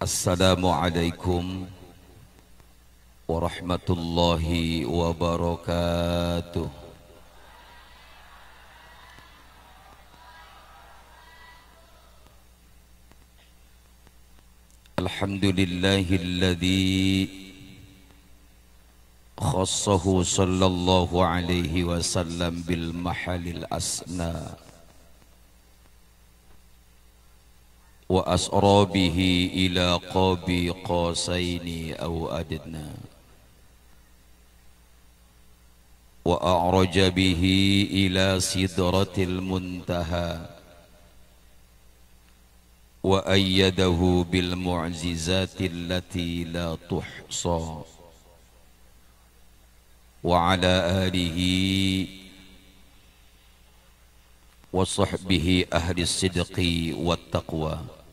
Assalamualaikum warahmatullahi wabarakatuh. Alhamdulillahilladzi khassahu sallallahu alaihi wasallam bil mahalil asna wa asra bihi ila qabi qasaini aw adna wa a'raja bihi ila sidratil muntaha wa ayyadahu bil mu'jizati allati la tuhsa wa ala alihi wa sahbihi ahli sidqi wat taqwa.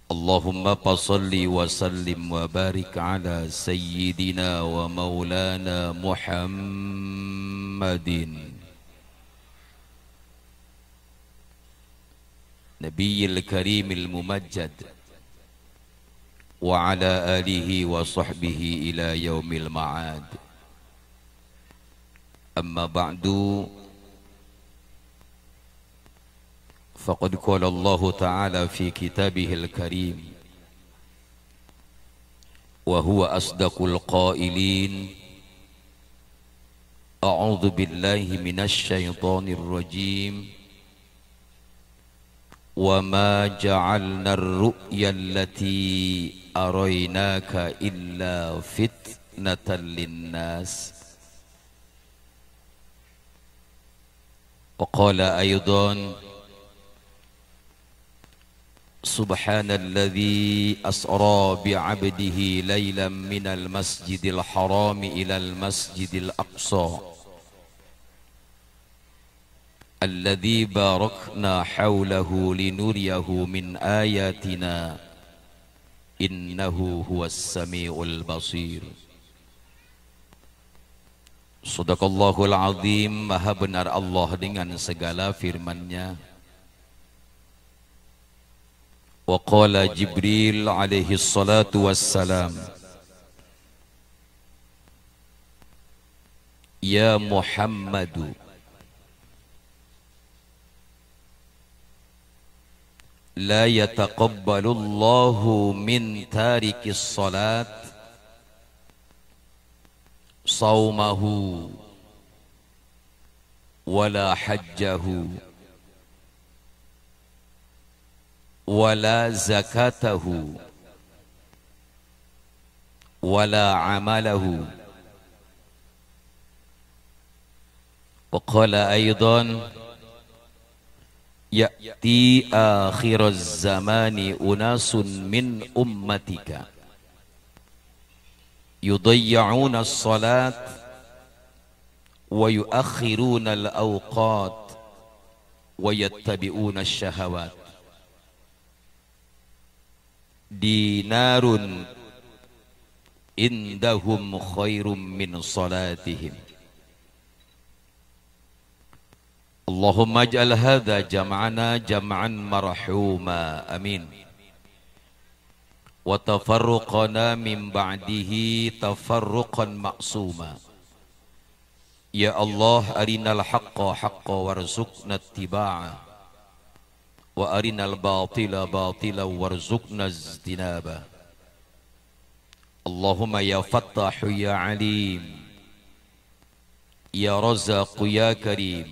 Allahumma salli wa sallim wa barik ala sayyidina wa maulana Muhammadin nabiyil karimil mumajjad wa ala alihi wa sahbihi ila yaumil ma'ad. Amma ba'du, faqad qala Allah ta'ala fi kitabihil karim wa huwa asdaqul qailin. A'udzu billahi minasy syaithanir rajim. Wa ma ja'alna ar-ru'ya allati araynaka illa fitnatan lin-nas. Wa qala aidan subhanalladzi asra bi'abdihi laylan minal masjidil harami ilal masjidil aqsa alladzi barakna hawlahu linuriyahu min ayatina innahu huwas samiul basir. Shadaqallahul azim. Maha benar Allah dengan segala firman-Nya. Wa qala Jibril alaihi salatu wassalam, ya Muhammadu la yataqabbalu Allahu min tarikis salat saumahu wala hajjahu wala zakatahu wala amalahu. Wa qala aidan ya'ti akhiraz zamani unasun min ummatika yudayya'una as-salat wa yuakhiruna al-awqat wa yattabi'una ash-shahawat. Dinarun indahum khairum min salatihim. Allahumma ij'al hadha jam'ana jam'an marhuma, amin. Wa tafarruqana min ba'dihi tafarruqan ma'suma. Ya Allah, arinal haqqa haqqa warzuqna ittiba'a wa arinal batila batila warzuqna ijtinaba. Allahumma ya fattahu ya alim ya razaqu ya karim,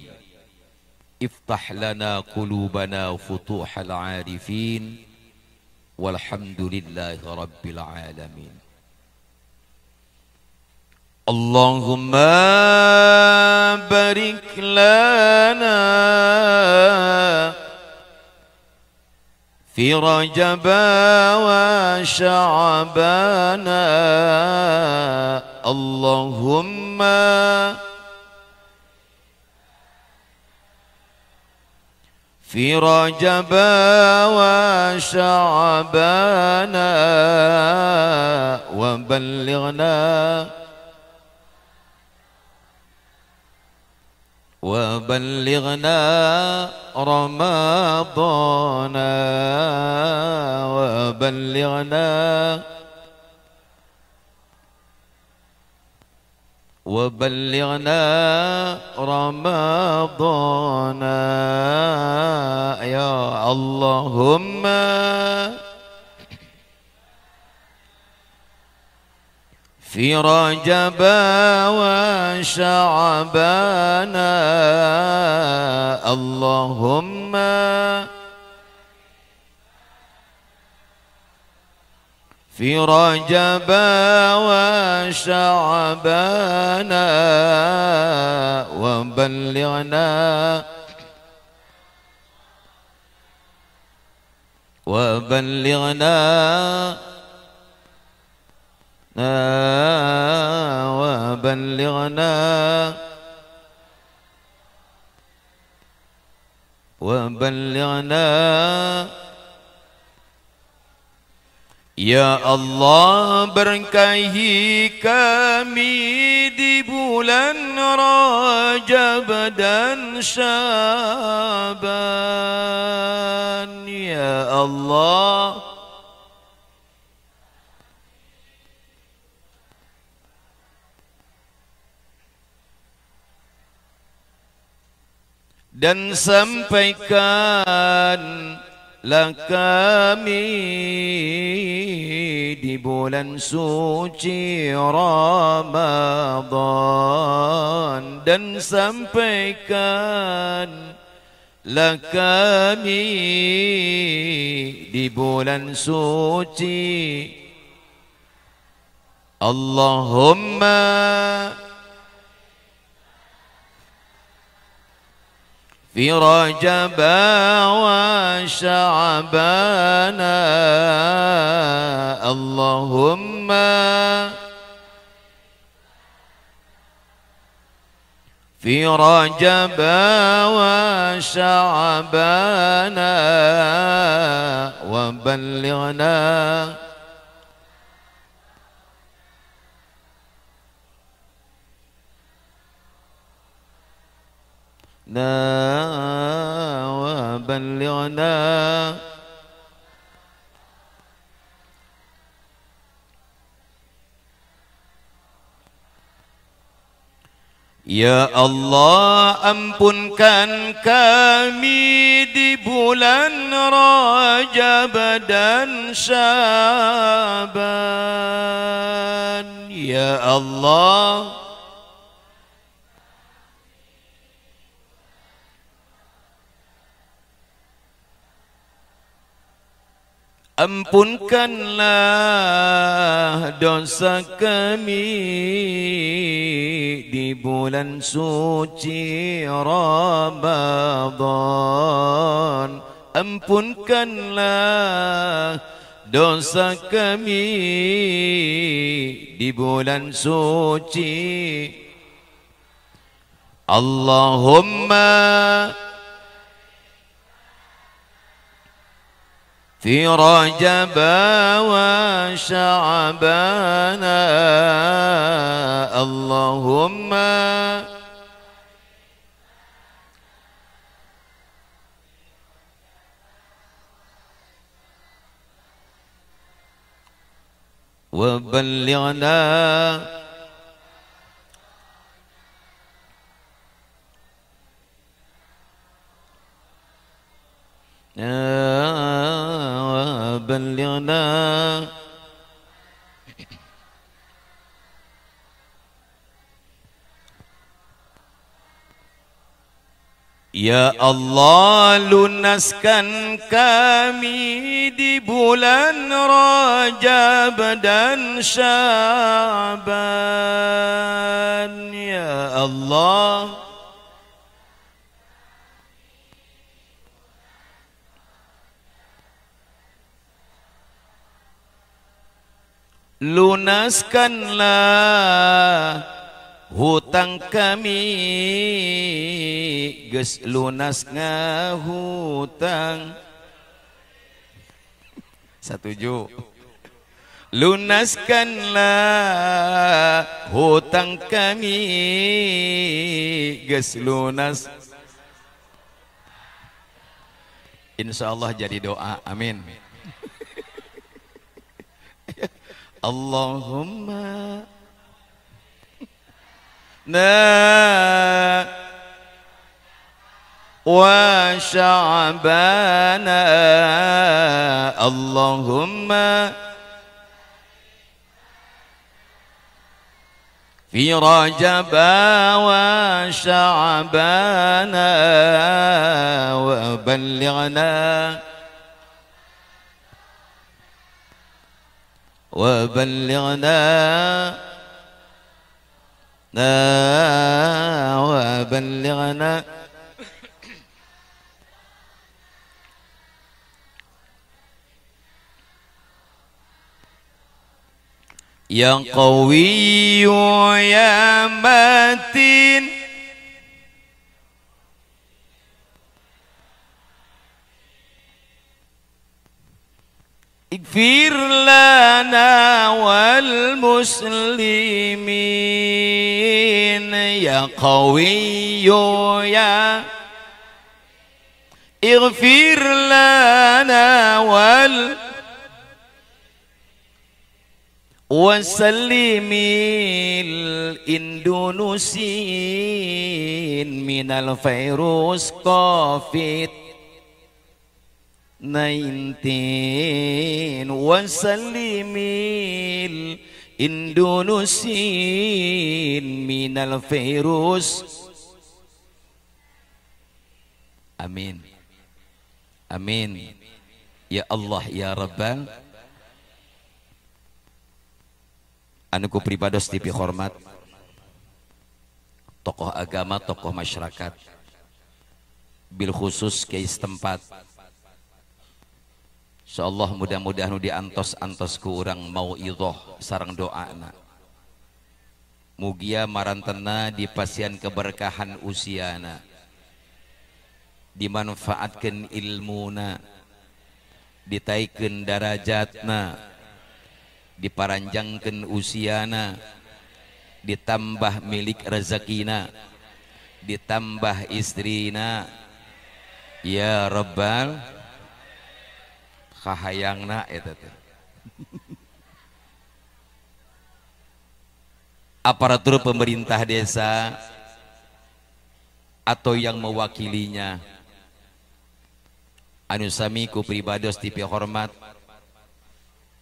iftah lana qulubana futuhal arifin, walhamdulillahi rabbil alamin. Allahumma barik lana fi Rajab wa Sya'bana. Allahumma fi Rajab wa Sya'bana wa ballighna وبلغنا رمضان وبلغنا وبلغنا رمضان يا اللهم في رجب وشعبان اللهم في رجب وشعبان وبلغنا وبلغنا وبلغنا وبلغنا Ya Allah, berkahi kami di bulan Rajab dan Syaban. Ya Allah, dan sampaikan lah kami di bulan suci Ramadan, dan sampaikan lah kami di bulan suci. Allahumma في رجب وشعبان اللهم في رجب وشعبان وبلغنا وبلغنا Ya Allah, ampunkan kami di bulan Rajab dan Syaban. Ya Allah, ampunkanlah dosa kami di bulan suci Ramadan. Ampunkanlah dosa kami di bulan suci. Allahumma في رجب وشعبان اللهم وبلغنا وبلغنا Ya Allah, lunaskan kami di bulan Rajab dan Syaban. Ya Allah, lunaskanlah hutang kami, geus lunas ngahutang. Satuju. Lunaskanlah hutang kami geus lunas. Insyaallah jadi doa, amin. Allahumma na wa sya'bana, Allahumma fi Rajab wa Sya'bana wa ballighna wa ballighna wa ballighna. Ya Qawiyyu ya Matin, ighfir lana wal muslimin. Ya Qawiyyu ya ighfir lana wal wasallimil Indonesiin minal virus COVID-19, wasallimil Indonesiin minal virus. Amin, amin ya Allah ya Rabbal. Anu ku pribados tipi hormat tokoh agama, tokoh masyarakat, bil khusus kiai setempat. Insyaallah mudah-mudahan nu diantos-antos ku urang mauidhoh sareng doana. Mugia marantena dipasian keberkahan usiana, dimanfaatkeun ilmuna, ditaikeun darajatna, diparanjangkeun usiana, ditambah milik rezekina, ditambah istrina. Ya Rabbal kahayangna eta teh. Aparatur pemerintah desa atau yang mewakilinya, anu sami ku pribados tipi hormat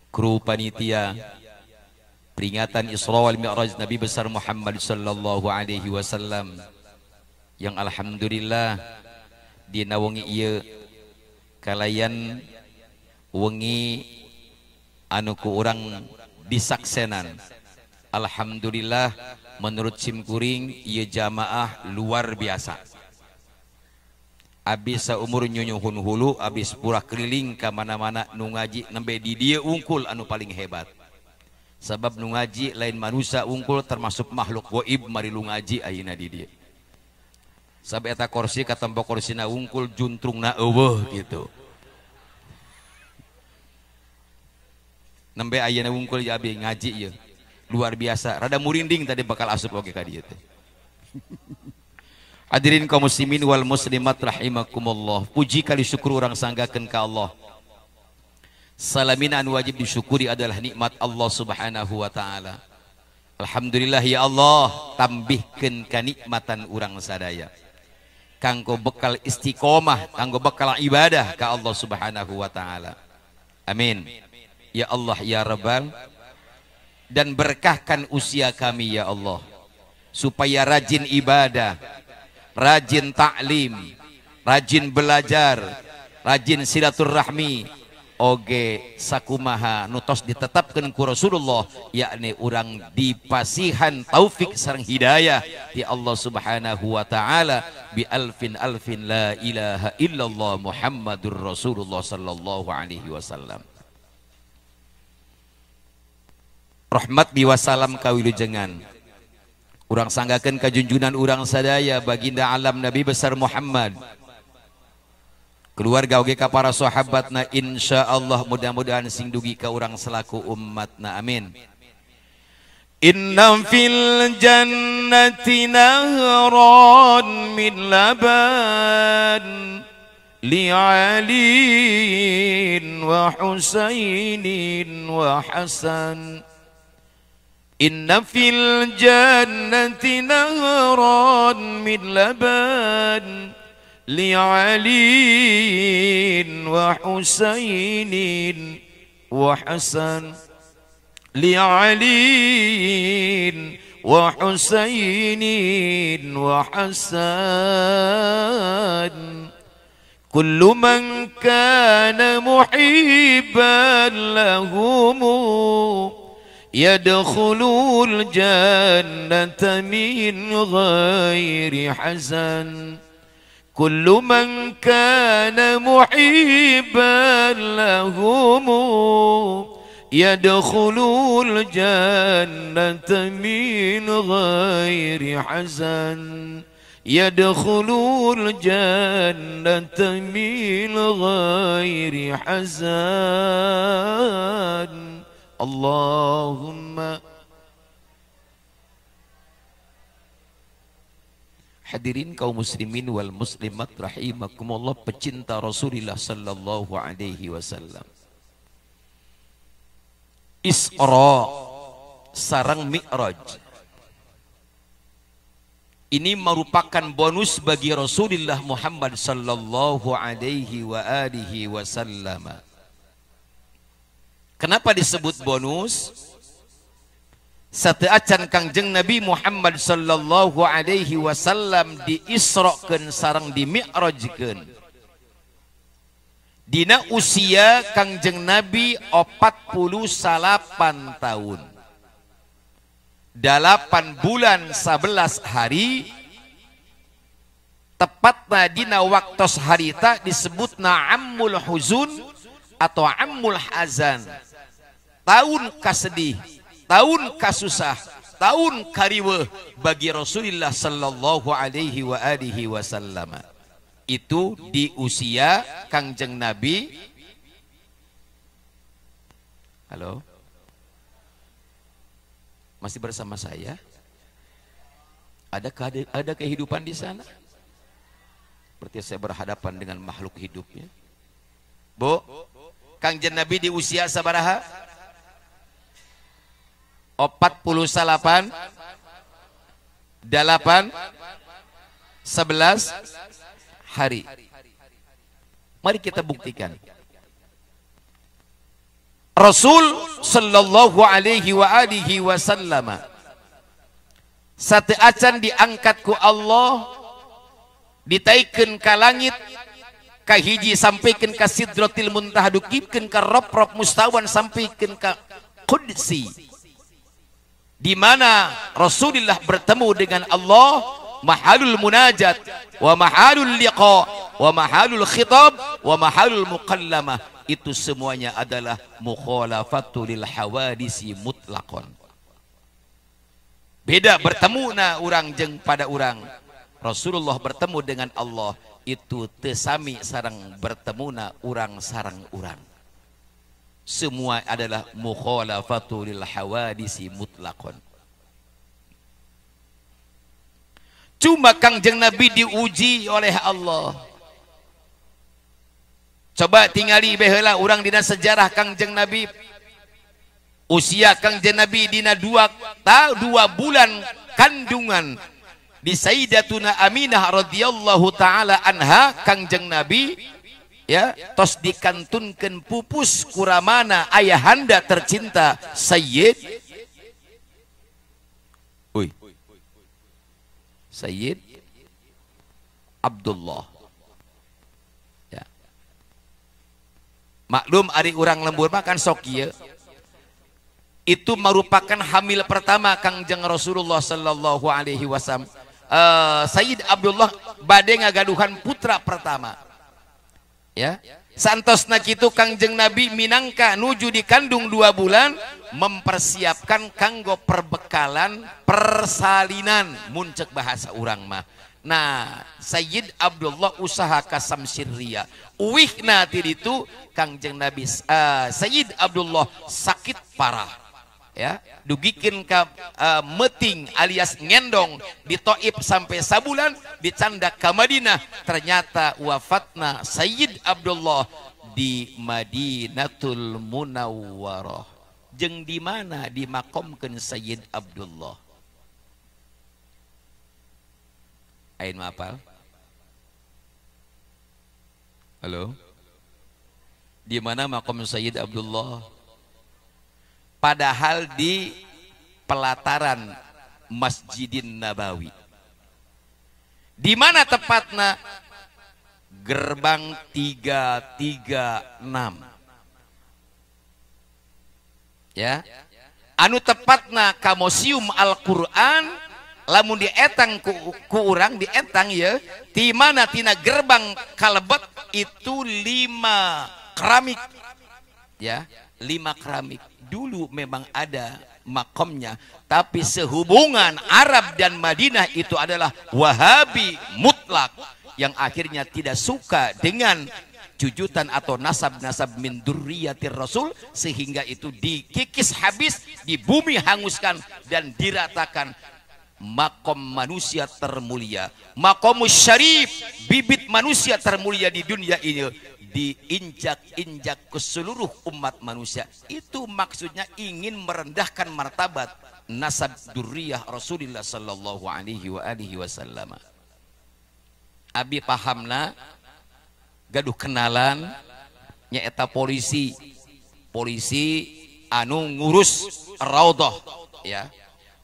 kru panitia peringatan Isra wal Mi'raj Nabi besar Muhammad sallallahu alaihi wasallam, yang alhamdulillah dina wengi ieu kalayan wengi anu ku urang disaksenan. Alhamdulillah menurut simkuring ieu jamaah luar biasa. Abis saumur nyunyuhun hulu, abis pura keliling ka mana-mana nu ngaji nembe di dieu unggul anu paling hebat. Sabab nu ngaji lain manusia unggul, termasuk makhluk goib mari lu ngaji ayeuna di dieu. Sabab eta kursi katempo kursina unggul juntrungna eueuh gitu. Nembe ayeuna unggul ya abi ngaji ieu. Luar biasa, rada murinding tadi bakal asup oge ka dieu teh. Hadirin kaum muslimin wal muslimat rahimakumullah. Puji kali syukur urang sanggakeun ka Allah. Salamina anu wajib disyukuri adalah nikmat Allah Subhanahu wa taala. Alhamdulillah ya Allah, tambihkeun kanikmatan urang sadaya. Kanggo bekal istiqomah, kanggo bekal ibadah ka Allah Subhanahu wa taala. Amin. Ya Allah ya Rabbal, dan berkahkan usia kami ya Allah, supaya rajin ibadah, rajin taklim, rajin belajar, rajin silaturahmi, oge sakumaha nutos ditetapkan ku Rasulullah, yakni urang dipasihan taufik sareng hidayah di Allah Subhanahu wa taala bi alfin alfin la ilaha illallah Muhammadur Rasulullah sallallahu alaihi wasallam. Rahmat biwasalam kawilujengan urang sanggakeun kajunjunan urang sadaya baginda alam Nabi besar Muhammad Keluarga oge ka para sahabatna, insyaallah mudah-mudahan sing dugi ka urang selaku umatna, amin. Inna fil jannati nahran min laban li'aliin wa husainin wa hasan. Inna fil jannati nahran min laban li'aliin wa husainin wa hasan. Li'aliin wa husainin wa hasan. Kullu man kana muhibban lahum yadkhulul jannata min ghairi hazan. Kullu man kana muhibban lahum yadkhulul jannata min ghairi hazan. Yadkhulul jannata min ghairi hazan. Allahumma. Hadirin kaum muslimin wal muslimat rahimakumullah, pecinta Rasulullah sallallahu alaihi wasallam. Isra sarang Mi'raj ini merupakan bonus bagi Rasulullah Muhammad sallallahu alaihi wa alihi wasallam. Kenapa disebut bonus? Sateuacan Kangjeng Nabi Muhammad sallallahu alaihi wasallam diisrokeun sareng dimi'rajkeun. Dina usia Kangjeng Nabi 48 tahun. 8 bulan 11 hari, tepatna dina waktos harita disebutna ammul huzun atau ammul hazan. Tahun kasedih, tahun kasusah, tahun kariweuh bagi Rasulullah sallallahu alaihi wa alihi wasallam. Itu di usia Kangjeng Nabi. Halo, masih bersama saya? Ada kehidupan di sana? Berarti saya berhadapan dengan makhluk hidupnya. Bu, Kangjeng Nabi di usia sabaraha? 48, 8, 11 hari. Mari kita buktikan. Rasul sallallahu alaihi wa alihi wasallam sateuacan diangkat ku Allah, ditaikeun ka langit, kahiji sampaikan ka Sidratil Muntaha, dukikeun ka Rob-rob mustawan, sampaikan ka Qudsi, di mana Rasulullah bertemu dengan Allah, mahalul munajat wa mahalul liqa wa mahalul khitab wa mahalul muqallamah. Itu semuanya adalah mukhalafatu lil hawadisi mutlaqon. Beda bertemu na urang jeung pada urang. Rasulullah bertemu dengan Allah itu tesami sarang bertemu na urang sarang urang. Semua adalah mukhalafatu lil hawadisi mutlaqon. Cuma Kangjeng Nabi diuji oleh Allah. Coba tingali baheula urang dina sejarah Kangjeng Nabi. Usia Kangjeng Nabi dina 2 bulan kandungan di Sayyidatuna Aminah radhiyallahu taala anha, Kangjeng Nabi ya tos dikantunkeun pupus kuramana ayahanda tercinta Sayyid Sayyid Abdullah. Ya. Maklum ari urang lembur makan sok ieu. Itu merupakan hamil pertama Kangjeng Rasulullah sallallahu alaihi wasallam. Sayyid Abdullah bade ngagaduhan putra pertama. Ya. Santosna kitu Kangjeng Nabi minangka nuju dikandung 2 bulan mempersiapkan kanggo perbekalan persalinan muncek bahasa urang mah. Nah, Sayyid Abdullah usaha ka Samsirria. Uwihna ti ditu Kangjeng Nabi Sayyid Abdullah sakit parah. Ya, dugikeun ka meting alias ngendong di Taif sampai sabulan, dicandak ka Madinah. Ternyata wafatna Sayyid Abdullah di Madinatul Munawwarah. Jeung di mana dimakomkeun Sayyid Abdullah? Ain mapal? Halo? Di mana makom Sayyid Abdullah? Padahal di pelataran Masjidin Nabawi. Di mana tepatnya? Gerbang 336. Ya. Anu tepatna ka Museum Al-Qur'an, lamun dietang ku urang dietang ya, di mana tina gerbang kalebet itu 5 keramik. Ya, 5 keramik. Dulu memang ada makomnya, tapi sehubungan Arab dan Madinah itu adalah Wahabi mutlak yang akhirnya tidak suka dengan jujutan atau nasab-nasab min dzurriyyatir Rasul, sehingga itu dikikis habis, di bumi hanguskan dan diratakan. Makom manusia termulia, makomus syarif, bibit manusia termulia di dunia ini diinjak-injak ke seluruh umat manusia. Itu maksudnya ingin merendahkan martabat nasab dzurriyyah Rasulullah sallallahu alaihi wa alihi wasallam. Abi pahamna gaduh kenalan nyaeta polisi, polisi anu ngurus raudhah ya,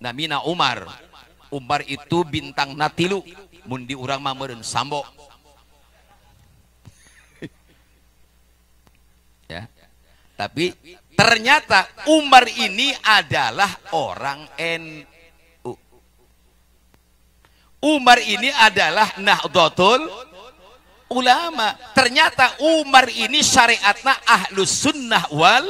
namina Umar. Umar itu bintang natilu, mun di urang mah meureun sambo. Ya. Tapi ternyata Umar ini adalah orang NU. Umar ini adalah Nahdlatul Ulama. Ternyata Umar ini syariatna Ahlus Sunnah wal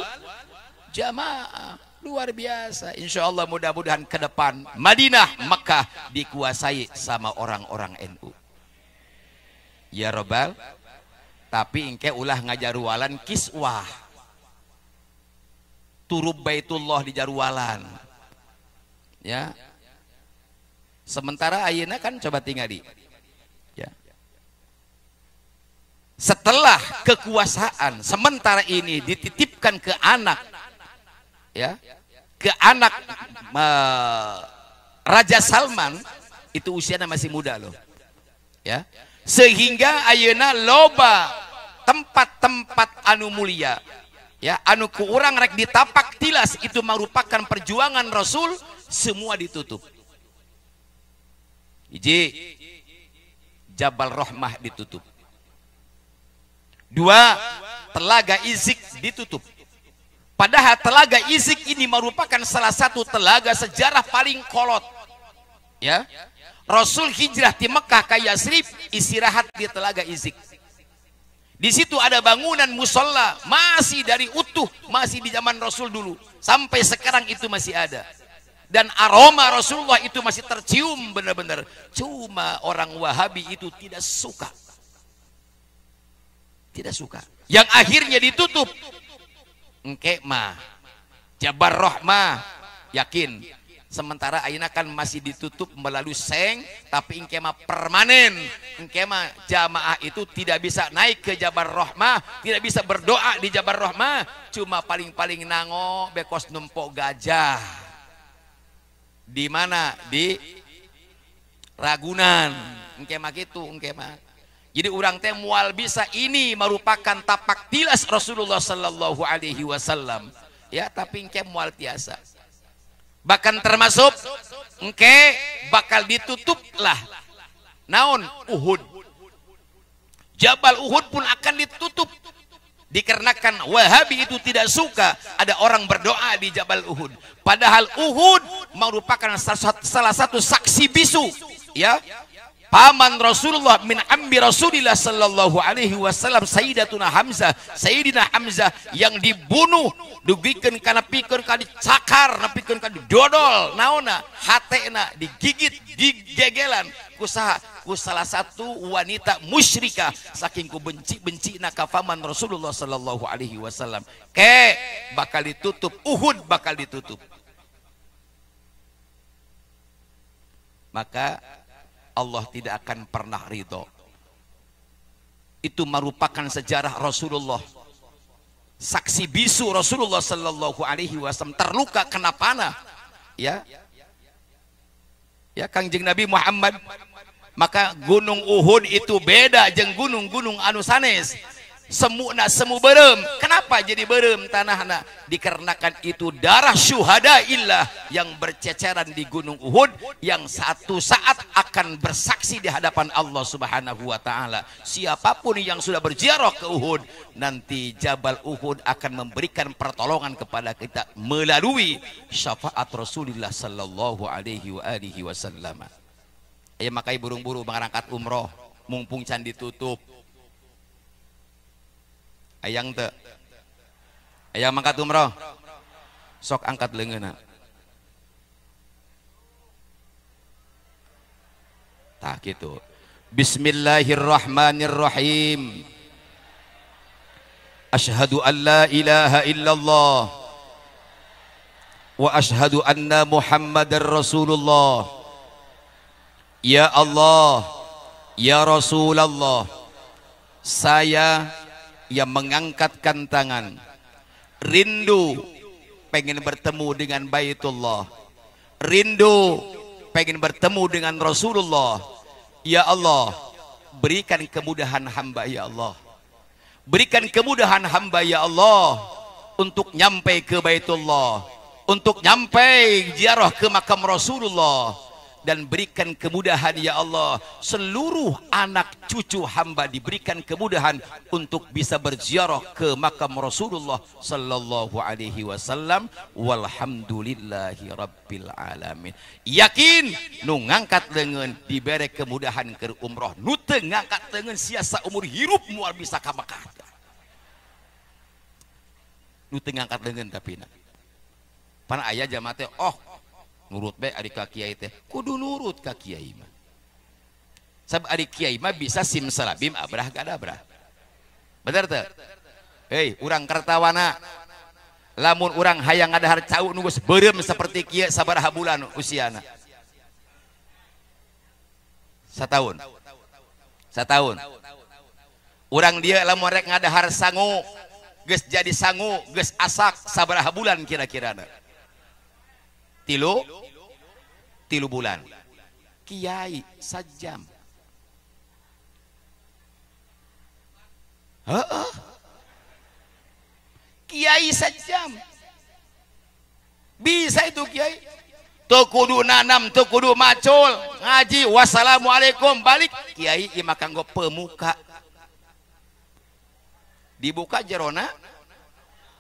Jamaah. Luar biasa. Insya Allah mudah-mudahan ke depan Madinah, Mekah dikuasai sama orang-orang NU. Ya Robbal. Tapi engke ulah ngajarualan kiswah. Turub Baitullah di jarualan. Ya. Sementara ayeuna kan coba tinggal di. Ya. Setelah kekuasaan sementara ini dititipkan ke anak, ya, ke anak Raja Salman, itu usianya masih muda loh, ya, sehingga ayeuna loba tempat-tempat anu mulia, ya, anu ku urang rek ditapak tilas itu merupakan perjuangan Rasul, semua ditutup. Hiji, Jabal Rahmah ditutup. Dua, Telaga Izik ditutup. Padahal Telaga Izik ini merupakan salah satu telaga sejarah paling kolot. Ya. Rasul hijrah di Mekah ke Yasrib, istirahat di Telaga Izik. Di situ ada bangunan musola masih dari utuh, masih di zaman Rasul dulu. Sampai sekarang itu masih ada. Dan aroma Rasulullah itu masih tercium benar-benar. Cuma orang Wahabi itu tidak suka. Tidak suka. Yang akhirnya ditutup. Engke mah Jabal Rahmah yakin. Sementara ayeuna kan masih ditutup melalui seng, tapi engke mah permanen. Engke mah jamaah itu tidak bisa naik ke Jabal Rahmah, tidak bisa berdoa di Jabal Rahmah, cuma paling-paling nango bekos numpok gajah. Di mana? Di Ragunan. Engke mah kitu, engke mah. Jadi urang teh mual bisa, ini merupakan tapak tilas Rasulullah sallallahu alaihi wasallam. Ya, tapi engke mual tiasa. Bahkan termasuk engke bakal ditutup lah. Naon? Uhud. Jabal Uhud pun akan ditutup. Dikarenakan Wahabi itu tidak suka ada orang berdoa di Jabal Uhud. Padahal Uhud merupakan salah satu saksi bisu, ya. Paman Rasulullah min ambi Rasulillah sallallahu alaihi wasallam Sayyidatuna Hamzah, Sayyidina Hamzah yang dibunuh dugikeun kana pikeun ka dicakar, nepikeun ka didodol, naonna hatena digigit, digegelan kusaha ku salah satu wanita musyrikah saking ku benci-bencina ka faman Rasulullah sallallahu alaihi wasallam. Ke bakal ditutup Uhud, bakal ditutup. Maka Allah tidak akan pernah ridho. Itu merupakan sejarah Rasulullah. Saksi bisu Rasulullah sallallahu alaihi wasallam terluka kena panah, ya, ya Kangjeng Nabi Muhammad. Maka gunung Uhud itu beda jeung gunung-gunung anu sanes. Semuna semu berem. Kenapa jadi berem tanahna? Dikarenakan itu darah syuhada illah yang berceceran di gunung Uhud yang satu saat akan bersaksi di hadapan Allah Subhanahu wa taala. Siapapun yang sudah berziarah ke Uhud, nanti Jabal Uhud akan memberikan pertolongan kepada kita melalui syafaat Rasulullah sallallahu alaihi wa alihi wasallam. Ya makai burung-buru mengangkat umroh mumpung can ditutup. Ayang teu? Ayang mangkat umroh? Sok angkat leungeunna. Tah kitu. Bismillahirrahmanirrahim. Asyhadu an la ilaha illallah wa asyhadu anna Muhammadar Rasulullah. Ya Allah, ya Rasulullah, saya yang mengangkatkan tangan rindu pengen bertemu dengan Baitullah, rindu pengen bertemu dengan Rasulullah. Ya Allah, berikan kemudahan hamba ya Allah, berikan kemudahan hamba ya Allah untuk nyampe ke Baitullah, untuk nyampe ziarah ke makam Rasulullah. Dan berikan kemudahan ya Allah, seluruh anak cucu hamba diberikan kemudahan untuk bisa berziarah ke makam Rasulullah sallallahu alaihi wasallam. Walhamdulillahi rabbil alamin. Yakin nu ngangkat leungeun dibere kemudahan ke umroh, nu teu ngangkat leungeun siasa umur hirup moal bisa ka Mekah. Nu teu ngangkat leungeun tapi na pan aya jamaah teh, oh nurut bae ari ka kiai teh, kudu nurut ka kiai mah. Sab ari kiai mah bisa simsalabim abrah kadabrah. Bener teu? Hei, urang Kertawana, lamun urang hayang ngadahar cau nu geus beureum saperti kieu sabaraha bulan usiana? Satahun. Satahun. Urang dieu lamun rek ngadahar sangu, geus jadi sangu, geus asak sabaraha bulan kira-kirana? Tilu bulan. Kiai sajam. Heeh. Kiai sajam. Bisa itu kiai. Teu kudu nanam, teu kudu macul, ngaji wassalamualaikum balik. Kiai ieu mah kanggo pemuka. Dibuka jerona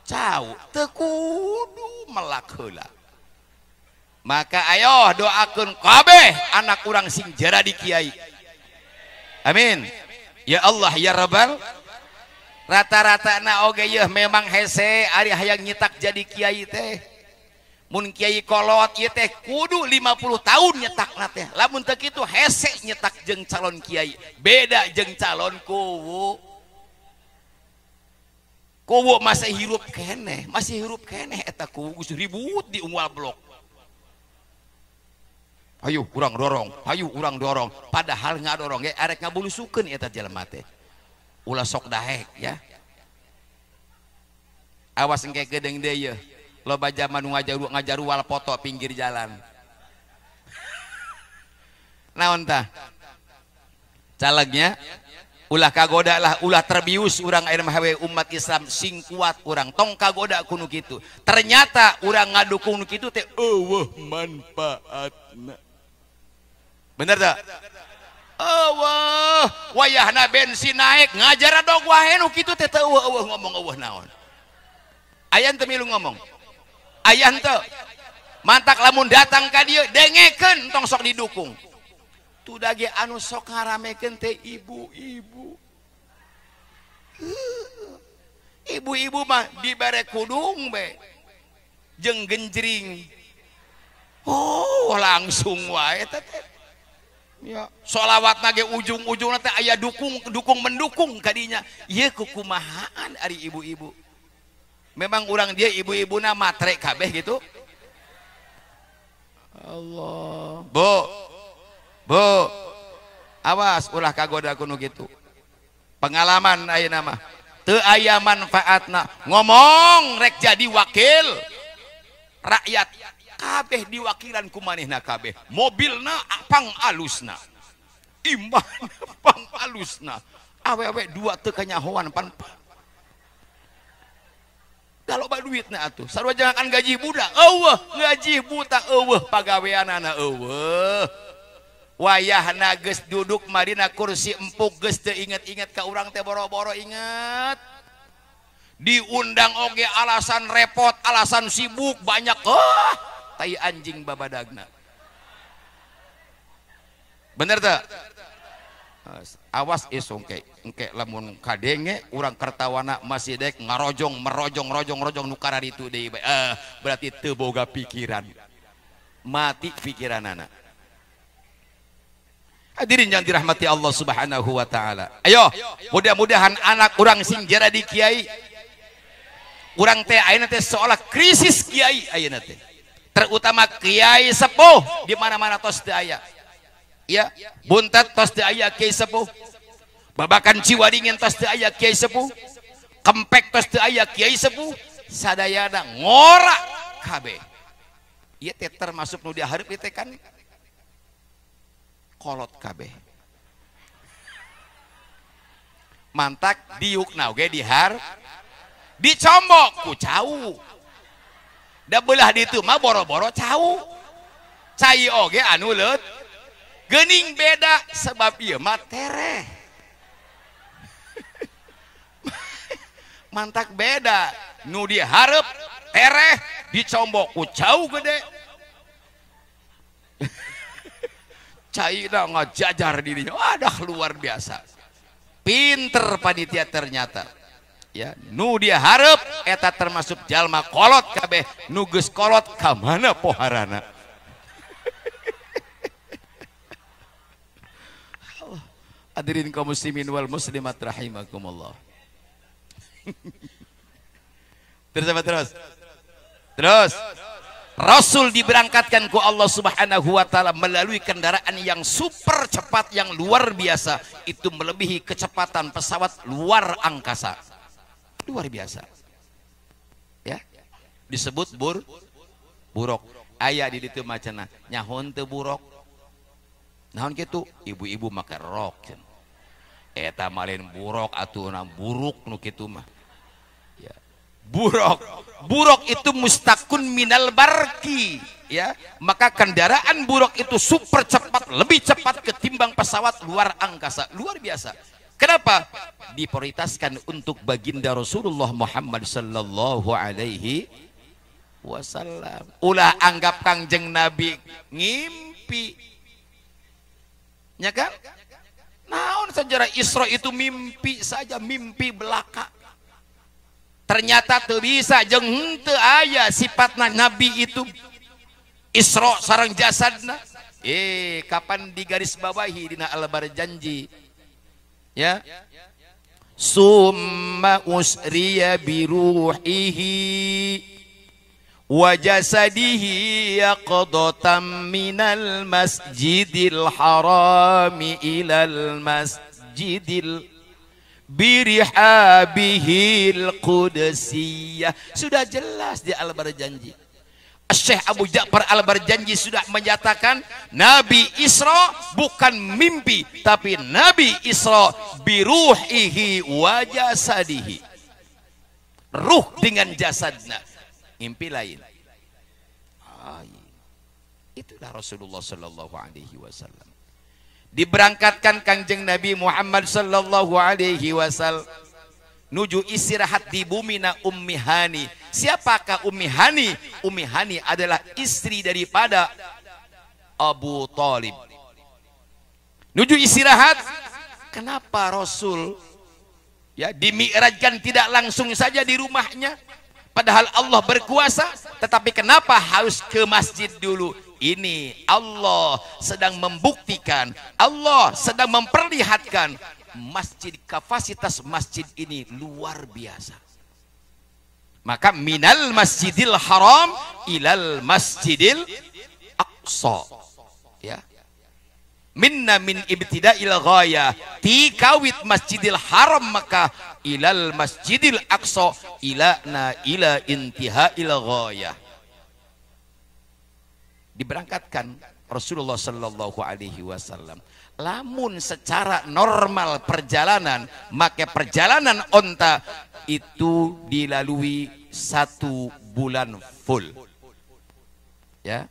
cau, teu kudu melak heula. Maka ayo doakeun kabeh anak urang sing jadi kiai. Amin. Ya Allah ya Rabbal. Rata-rata na oge yeuh memang hese ari hayang nyetak jadi kiai teh. Mun kiai kolot ieu teh kudu 50 tahun nyetakna teh. Lamun teu kitu hese nyetak jeung calon kiai. Beda jeung calon kuwu. Kuwu masih hirup keneh eta kuwu geus ribut di unggal blok. Ayo urang dorong, ayo urang dorong. Padahal ngadorong ge arek ngabulusukeun eta jelema teh. Ulah sok daek ya. Awas engke geudeung deui yeuh. Loba jaman nu ngajarual foto pinggir jalan. Naon tah? Calegnya ulah kagoda lah, ulah terbius urang ayeuna mah we umat Islam sing kuat urang tong kagoda ku nu kitu. Ternyata urang ngadukung nu kitu teh eueuh manfaatna. Bener tak? Eueuh, wayahna bensin naik ngajar dog wae nu kitu teh teu eueuh ngomong eueuh naon. Aya teu milu ngomong. Aya henteu. Mantak lamun datang ka dieu dengekeun tong sok didukung. Tuh dage anu sok ngaramekeun teh ibu-ibu. Ibu-ibu mah dibere kudung be jeung genjring. Oh, langsung wae teh. Ya, sholawat nage ujung-ujungna teh aya dukung dukung mendukung kadinya. Ieu kukumahaan ari ibu-ibu. Memang urang dia ibu-ibuna matre kabeh gitu. Allah. Bu. Bu. Awas ulah kagoda ku nu kitu. Pengalaman ayeuna mah. Teu aya manfaatna. Ngomong rek jadi wakil rakyat kabeh diwakilan ku manehna kabeh. Mobilna pang alusna. Imahna pang alusna. Awewe dua teu kanyahoan pan. Da loba duitna atuh. Sarua jangan gaji budak. Eueuh, gaji buta eueuh pagaweanana eueuh. Wayahna geus duduk marina kursi empuk geus teu inget-inget ka urang teh boro-boro inget. Diundang oge alasan repot, alasan sibuk banyak, oh, tai anjing babadagna. Bener teu? Awas isung engke engke lamun kadenge urang kertawana masih dek ngarojong merojong rojong rojong nu kararitu deui bae. Berarti teu boga pikiran. Mati pikiranana. Hadirin yang dirahmati Allah Subhanahu wa taala. Ayo, mudah-mudahan anak urang sing jadi kiai. Urang teh ayeuna teh seolah krisis kiai ayeuna teh. Terutama kiai sepuh di mana-mana tos teu aya. Ya, Buntet tos teu aya kiai sepuh. Babakan Ciwaringin tos teu aya kiai sepuh. Kempek tos teu aya kiai sepuh. Sadayana ngora kabeh. Ieu teh termasuk nu dihareup ieu teh kan kolot kabeh. Mantak diukna oge dihar dicombok ku cau. Da beulah ditu mah boro-boro cau. Cai oge anu leut geuning beda sebab ieu mah tereh. Mantak beda nu dihareup tereh dicombok ku cau gede. Caina ngajajar dirinya, wadah luar biasa. Pinter panitia ternyata. Ya, nu dia hareup eta termasuk jalma kolot kabeh, nu geus kolot ka mana poharana. Hadirin kaum muslimin wal muslimat rahimakumullah. Terus apa terus? Terus. Rasul diberangkatkan ku Allah Subhanahu wa taala melalui kendaraan yang super cepat yang luar biasa, itu melebihi kecepatan pesawat luar angkasa. Luar biasa. Ya. Disebut buruk. Aya di ditu macana nyahon teu buruk. Naon kitu? Ibu-ibu make rok. Eta mah lain buruk atuh na buruk nu kitu mah. Ya. Buruk. Buruk itu mustakun minal barki, ya. Maka kendaraan buruk itu super cepat, lebih cepat ketimbang pesawat luar angkasa. Luar biasa. Kenapa? Diprioritaskan untuk baginda Rasulullah Muhammad sallallahu alaihi wasallam. Ulah anggap Kangjeng Nabi ngimpi. Ya kan? Naon sejarah Isra itu mimpi saja, mimpi belaka. Ternyata teu bisa jeung henteu aya sifatna nabi itu Isra sareng jasadna. Kapan digaris bawahi dina Al-Barjanji? Ya. Summa usriya biruhihi wa jasadihi yaqdatan minal masjidil harami ilal masjidil birihabihil qudusiyah. Sudah jelas di Al-Barjanji. Syekh Abu Ja'far Al-Barjanji sudah menyatakan Nabi Isra bukan mimpi, tapi Nabi Isra biruhihi wa jasadihi. Ruh dengan jasadna. Mimpi lain. Itulah Rasulullah sallallahu alaihi wasallam. Diberangkatkan Kangjeng Nabi Muhammad sallallahu alaihi wasallam nuju istirahat di bumi na Ummi Hani. Siapakah Ummi Hani? Ummi Hani adalah istri daripada Abu Talib. Nuju istirahat. Kenapa Rasul ya dimi'rajkan tidak langsung saja di rumahnya? Padahal Allah berkuasa, tetapi kenapa harus ke masjid dulu? Ini Allah sedang membuktikan, Allah sedang memperlihatkan masjid, kapasitas masjid ini luar biasa. Maka minal masjidil haram ilal masjidil aqsa, ya. Minna min ibtida'il ghayah, ti kawit masjidil haram maka ilal masjidil aqsa ila na ila intihail ghayah. Diberangkatkan Rasulullah sallallahu alaihi wasallam. Lamun secara normal perjalanan, maka perjalanan onta itu dilalui 1 bulan full. Ya.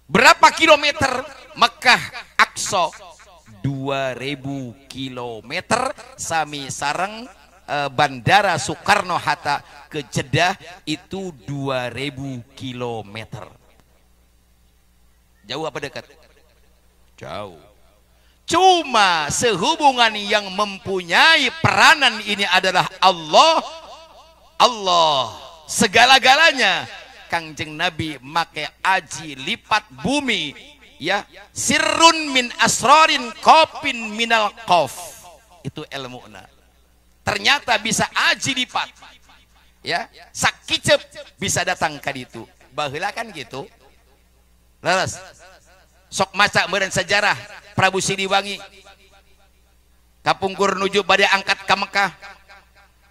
Berapa kilometer Mekah Aqsa? 2000 kilometer sami sareng Bandara Soekarno Hatta ke Jeddah itu 2000 kilometer. Jauh apa dekat? Jauh. Cuma sehubungan yang mempunyai peranan ini adalah Allah. Allah segala-galanya. Kangjeng Nabi make aji lipat bumi, ya, sirrun min asrorin kopin minal kof, itu ilmuna. Ternyata bisa aji lipat, ya, sakicep bisa datang ka ditu. Baheula kan gitu. Leres. Sok maca meureun sejarah Prabu Siliwangi kapungkur nuju bade angkat ka Mekah,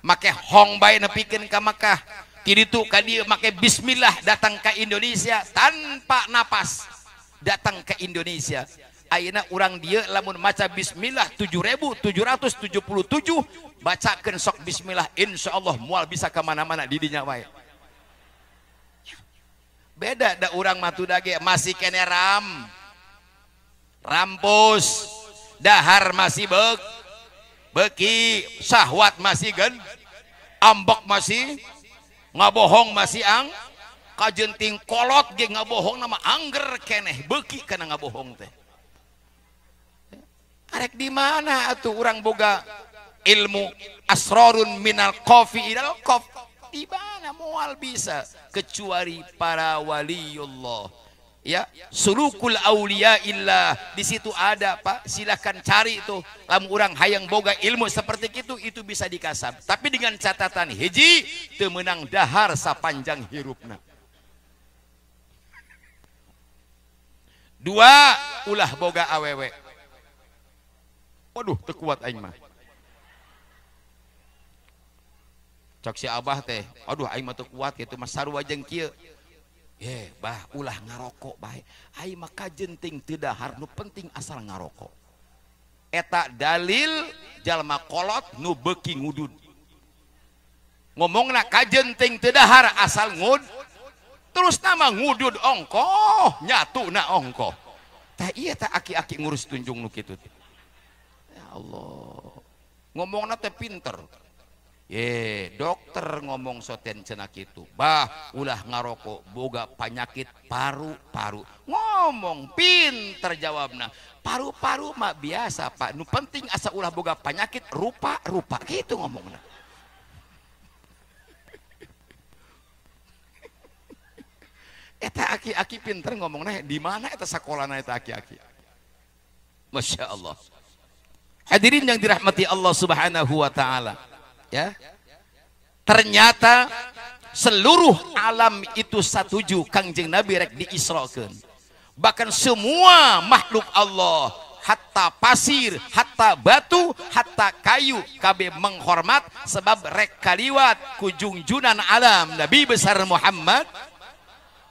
make hong bae nepikeun ka Mekah. Kiditu ka dieu make bismillah datang ke Indonesia tanpa napas, datang ke Indonesia. Ayeuna urang dieu lamun maca bismillah 7777 bacakeun sok bismillah, insyaallah moal bisa ka mana-mana di dinya wae. Beda da urang mah tuh dage masih kene rampus, dahar masih beki, syahwat masih gen, ambek masih, ngabohong masih ang, kajenting kolot ge ngabohong nama angger keneh beki kana ngabohong teh. Arek di mana atuh urang boga ilmu asrarun minal qafi ilal qaf, di mana moal bisa kecuali para waliullah. Ya, sulukul auliya illah, di situ ada Pak, silakan cari itu. Lamun urang hayang boga ilmu seperti itu bisa dikasab. Tapi dengan catatan hiji, teu meunang dahar sapanjang hirupna. Dua, ulah boga awewe. Waduh, teu kuat aing mah. Cok si abah teh, aduh aing mah teu kuat kitu mah sarua jeung kieu. Ye, bah ulah ngarokok bae. Aing mah kajenting teu dahar, nu penting asal ngarokok. Eta dalil jalma kolot nu beuki ngudud. Ngomongna kajenting teu dahar asal ngud. Terus nama ngudud ongkoh, nyatuna ongkoh. Tah ieu tah aki-aki ngurus tunjung nu kitu teh. Ya Allah. Ngomongna teh pinter. Ye, dokter ngomong soten cenah kitu. Bah, ulah ngarokok boga penyakit paru-paru. Ngomong pinter jawabna. Paru-paru mah biasa, Pak. Nu penting asa ulah boga penyakit rupa-rupa kitu ngomongna. Eta aki-aki pinter ngomongna, di mana eta sakolana eta aki-aki? Masya Allah. Hadirin yang dirahmati Allah Subhanahu wa taala. Ya, ternyata seluruh alam itu satuju Kangjeng Nabi rek diisrokeun. Bahkan semua makhluk Allah, hatta pasir, hatta batu, hatta kayu, kabeh menghormat sebab rek kaliwat kujungjunan alam Nabi besar Muhammad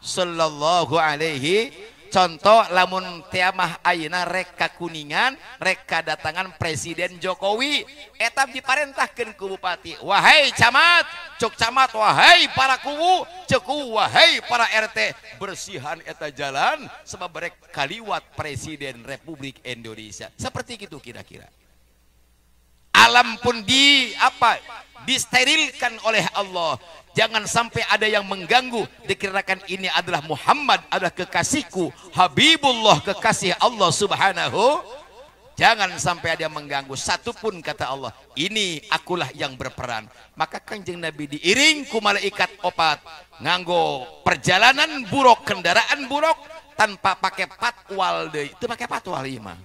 sallallahu alaihi. Contoh lamun tiamah ayeuna rek ka Kuningan, rek kadatangan Presiden Jokowi, eta diparentahkeun ku bupati, wahai camat, cuk camat, wahai para kuwu, cek kuwu, wahai para RT, bersihan eta jalan sebab rek kaliwat Presiden Republik Indonesia. Seperti itu kira-kira. Alam pun di apa? Disterilkan oleh Allah. Jangan sampai ada yang mengganggu. Dikirakan ini adalah Muhammad, adalah kekasihku, Habibullah, kekasih Allah Subhanahu. Jangan sampai ada yang mengganggu satupun, kata Allah. Ini akulah yang berperan. Maka Kanjeng Nabi diiring ku malaikat opat nganggo perjalanan buruk, kendaraan buruk tanpa pakai patwal deui. Teu make patwal ieu mah.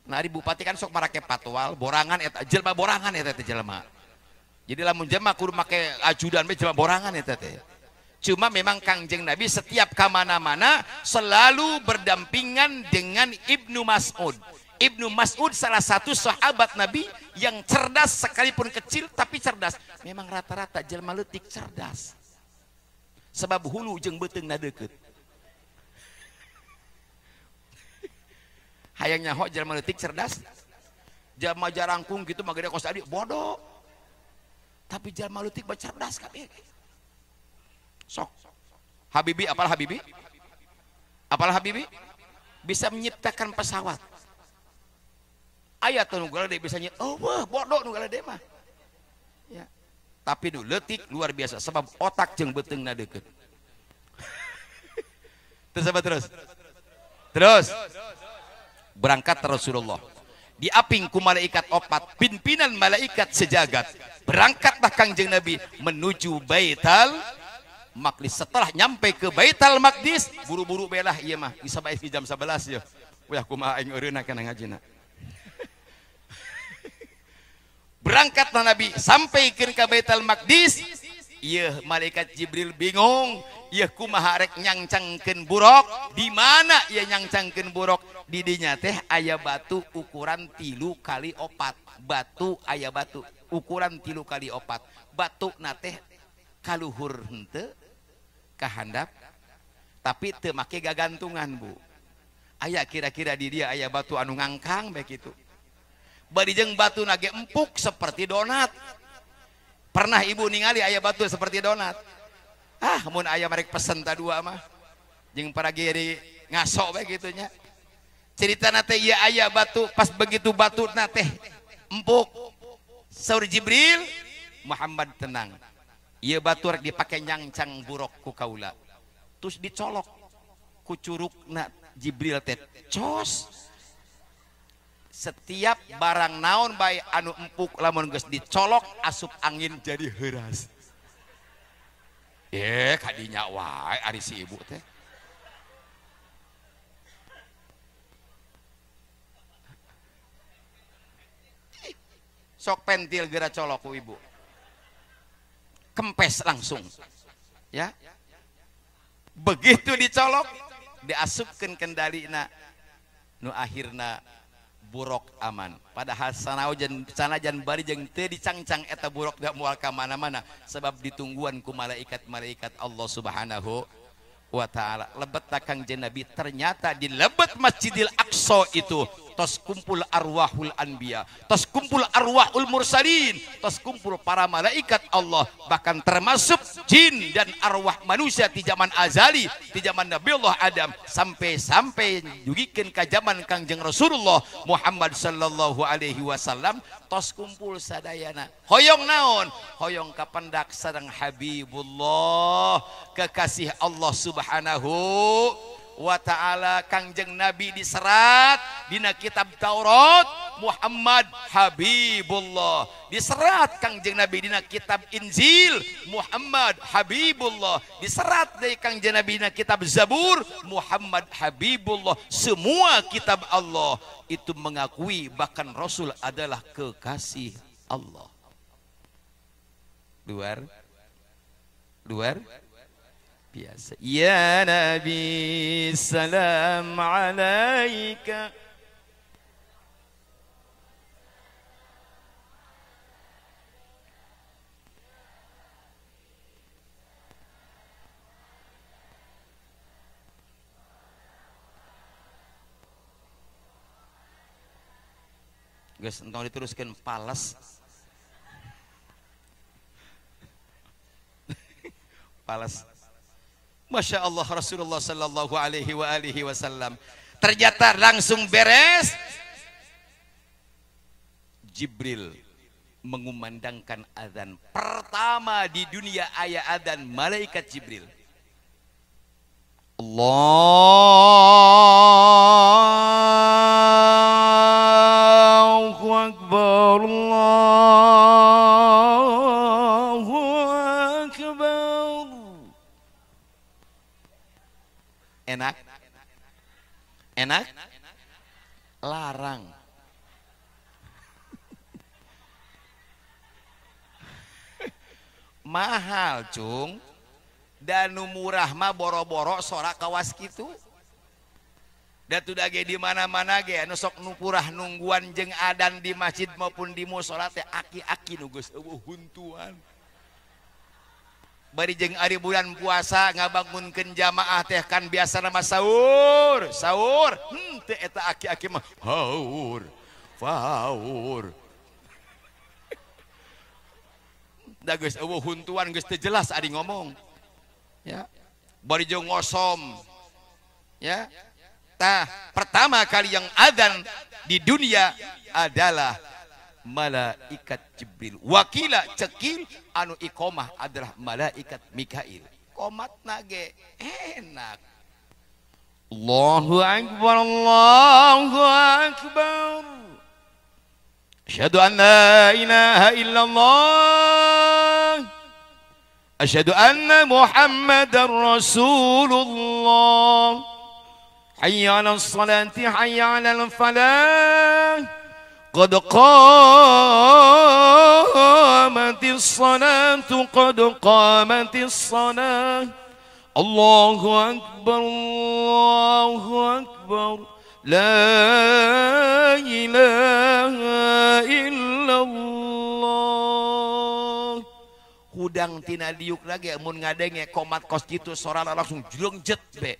Nah, ari bupati kan sok marake patwal, borangan eta jelema borangan eta teh jelema. Jadi lamun jelema kudu make ajudan we jelema borangan eta teh. Cuma memang Kangjeng Nabi setiap kamana-mana selalu berdampingan dengan Ibnu Mas'ud. Ibnu Mas'ud salah satu sahabat Nabi yang cerdas, sekalipun kecil tapi cerdas. Memang rata-rata jelema leutik cerdas. Sebab hulu jeung beuteungna deukeut. Hayang nyaho jelema leutik cerdas. Jelema jarangkung gitu mah gede kos adi bodoh. Tapi jelema leutik mah cerdas kabeh. Sok. Habibi, apalah Habibi? Apalah Habibi? Bisa menyiptakan pesawat. Aya teu nu galede bisa nyiptakan. Oh, wah, bodoh nu galede mah. Ya. Tapi nu leutik luar biasa sebab otak jeung beuteungna deukeut. Terus apa terus? Terus. Berangkat Rasulullah. Diaping ku malaikat opat, pimpinan malaikat sejagat. Berangkatlah Kangjeng Nabi menuju Baitul Maqdis. Setelah nyampe ke Baitul Maqdis, buru-buru belah ieu mah, bisa bae jam 11 ya. Wah kumaha aing eureunna kana ngajina. Berangkatlah Nabi sampai ke Baitul Maqdis. Ieu malaikat Jibril bingung, ieu kumaha rek nyangcangkeun buruk, di mana ieu nyangcangkeun buruk? Di dinya teh aya batu ukuran 3 kali 4. Batu aya batu ukuran 3 kali 4. Batu na teh kaluhur henteu kahandap tapi teu make gagantungan, Bu. Aya kira-kira di dia aya batu anu ngangkang bae kitu. Bari jeung batu nage empuk seperti donat. Pernah ibu ningali aya batu seperti donat? Ah, mun aya merek pesen ta dua mah. Jeung para geri ngaso bae kitu nya. Ceritana teh ieu aya batu, pas begitu batu na teh empuk. Saur Jibril, Muhammad tenang. Ieu batu rek dipake nyangcang buruk ku kaula. Terus dicolok ku curugna Jibril teh cos. Setiap barang naon bae anu empuk lamun geus dicolok asup angin jadi heuras. Kadinya wae ari si ibu teh. Sok pentil geura colok ku ibu. Kempes langsung. Ya. Begitu dicolok diasupkeun kendalina nu akhirna buruk aman. Padahal sanajan bari jeung teu dicangcang eta buruk da moal ka mana-mana sebab ditungguan ku malaikat-malaikat Allah Subhanahu wa taala. Lebet Kangjeng Nabi ternyata di lebet Masjidil Aqsa itu tos kumpul arwahul anbiya, tos kumpul arwahul mursalin, tos kumpul para malaikat Allah, bahkan termasuk jin dan arwah manusia di zaman azali, di zaman Nabiullah Adam sampai-sampai dugikeun ka zaman Kangjeng Rasulullah Muhammad sallallahu alaihi wasallam, tos kumpul sadayana. Hoyong naon? Hoyong kapendak sareng Habibullah, kekasih Allah Subhanahu wa ta'ala. Kangjeng Nabi diserat dina kitab Taurat Muhammad Habibullah, diserat Kangjeng Nabi dina kitab Injil Muhammad Habibullah, diserat dari Kangjeng Nabi dina kitab Zabur Muhammad Habibullah. Semua kitab Allah itu mengakui bahkan Rasul adalah kekasih Allah. Luar biasa. Ya Nabi salam alaika. Guys, entong diteruskan pales. Pales. Masya Allah Rasulullah sallallahu alaihi wa alihi wasallam. Ternyata langsung beres. Jibril mengumandangkan azan pertama di dunia, ayat azan malaikat Jibril. Allahu Enak? Enak? Larang. Mahal, cung. Dan nu murah mah boro-boro sorak kawas kitu. Datu dage di mana-mana ge anu sok nupurah nungguan jeung adan di masjid maupun di musala teh aki-aki nu geus eueuh huntuan. Bari jeung ari bulan puasa ngabangunkeun jamaah teh kan biasana mah sahur, sahur. Teu eta aki-aki mah haur, faur. Da geus eueuh huntuan geus teu jelas ari ngomong. Ya. Bari jeung ngosom. Ya. Tah, pertama kali yang adzan di dunia adalah malaikat Jibril. Wakila cekil anu iqamah adalah malaikat Mikail. Komatna ge enak. Allahu akbar, Allahu akbar. Asyhadu an la ilaha illallah. Asyhadu anna Muhammadar Rasulullah. Hayya 'alas salati, hayya 'alal falah. Qad qamatis salatu, qad qamatis salah. Allahu akbar, Allahu akbar. La ilaha illallah. Hudang tina diuk lagi mun ngadenge komat kos kitu sorana langsung jelengjet be.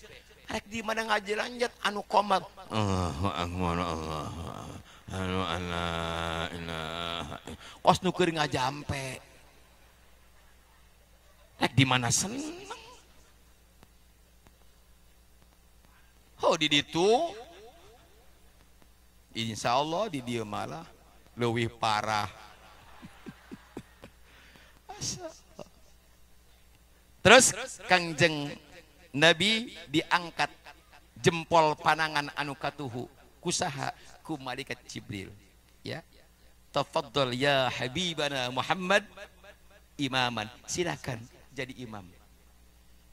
Rek di mana ngajelanjet anu komat. Allahu akbar, Allahu akbar. Kos nu keur ngajampe. Rek di mana seneng? Oh di ditu insya Allah di dieu malah leuwih parah. Terus Kangjeng Nabi diangkat jempol panangan anu katuhu kusaha ku malaikat Jibril, ya. Tafaddal ya habibana Muhammad imaman, silakan jadi imam.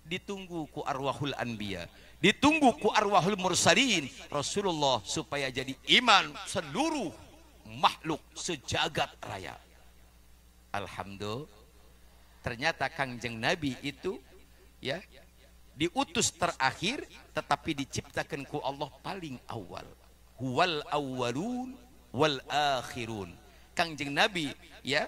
Ditunggu ku arwahul anbiya, ditunggu ku arwahul mursalin, Rasulullah supaya jadi imam seluruh makhluk sejagat raya. Alhamdulillah, ternyata Kangjeng Nabi itu ya diutus terakhir tetapi diciptakan ku Allah paling awal. Huwal awwalun wal akhirun. Kangjeng Nabi ya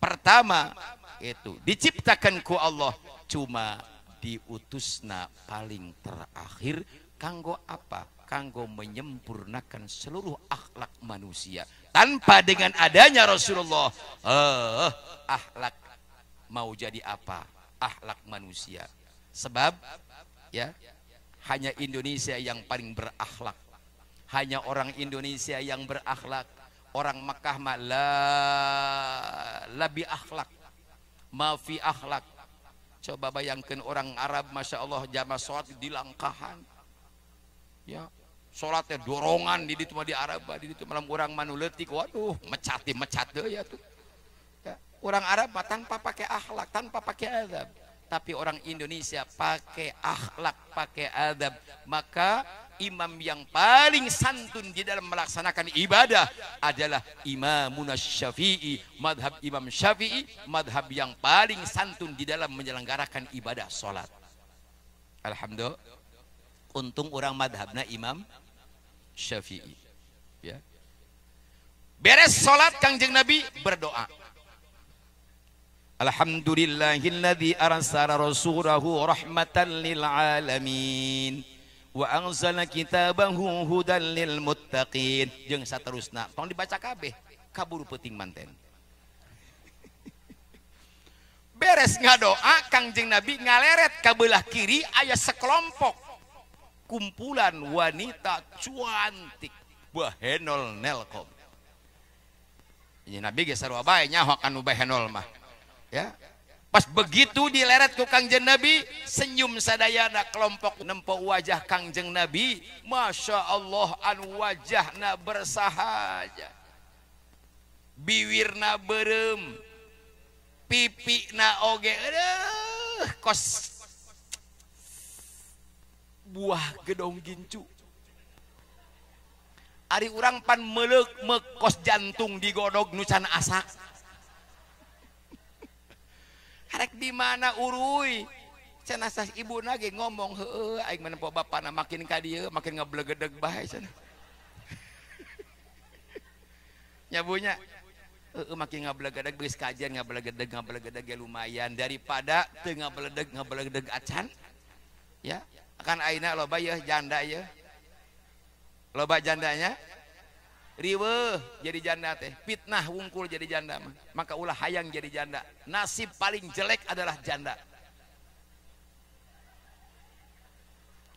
pertama itu diciptakan ku Allah, cuma diutusna paling terakhir kanggo apa? Kanggo menyempurnakan seluruh akhlak manusia. Tanpa dengan adanya Rasulullah, akhlak mau jadi apa? Akhlak manusia. Sebab ya hanya Indonesia yang paling berakhlak. Hanya orang Indonesia yang berakhlak. Orang Makkah mah lebih akhlak. Mafi akhlak. Coba bayangkan orang Arab, masya Allah, jamaah sholat di langkahan. Ya, sholatnya dorongan di ditu mah di Arab, di ditu malam orang manuletik, waduh, mecati mecat deh ya tuh. Ya, orang Arab mah tanpa pakai akhlak, tanpa pakai adab. Tapi orang Indonesia pakai akhlak, pakai adab. Maka imam yang paling santun di dalam melaksanakan ibadah adalah Imamuna Syafi'i, madhab Imam Syafi'i, madhab yang paling santun di dalam menyelenggarakan ibadah sholat. Alhamdulillah, untung orang madhabna Imam Syafi'i. Ya. Beres sholat Kangjeng Nabi berdoa. Alhamdulillahilladzi arsala rasulahu rahmatan lil alamin wa anzala kitabahu hudan lil muttaqin. Jeung saterusna tong dibaca kabeh kaburu peuting manten. Beres ngadoa Kangjeng Nabi ngaleret ka belah kiri aya sekelompok kumpulan wanita cuantik bahenol nelkom. Ini Nabi ge sarua bae nyaho kanu bahenol mah. Ya. Pas begitu dileret ku Kangjeng Nabi, senyum sadayana kelompok nempo wajah Kangjeng Nabi, masya Allah anu wajahna bersahaja, biwirna berem, pipina oge, aduh, kos Buah gedong gincu. Ari urang pan meleuk mekos jantung digodog nu can asak. Arek di mana uruy? Cenah sah ibuna ge ngomong heueuh aing mah nempo bapana makin ka dieu makin ngablegedeg bae cenah. Nyabunya heueuh makin ngablegedeg geus kajian ngablegedeg ngablegedeg ge lumayan daripada teu ngablegedeg ngablegedeg acan. Ya, kan ayeuna loba yeuh janda yeuh. Loba jandanya riweuh jadi janda teh, fitnah wungkul jadi janda mah. Maka ulah hayang jadi janda. Nasib paling jelek adalah janda.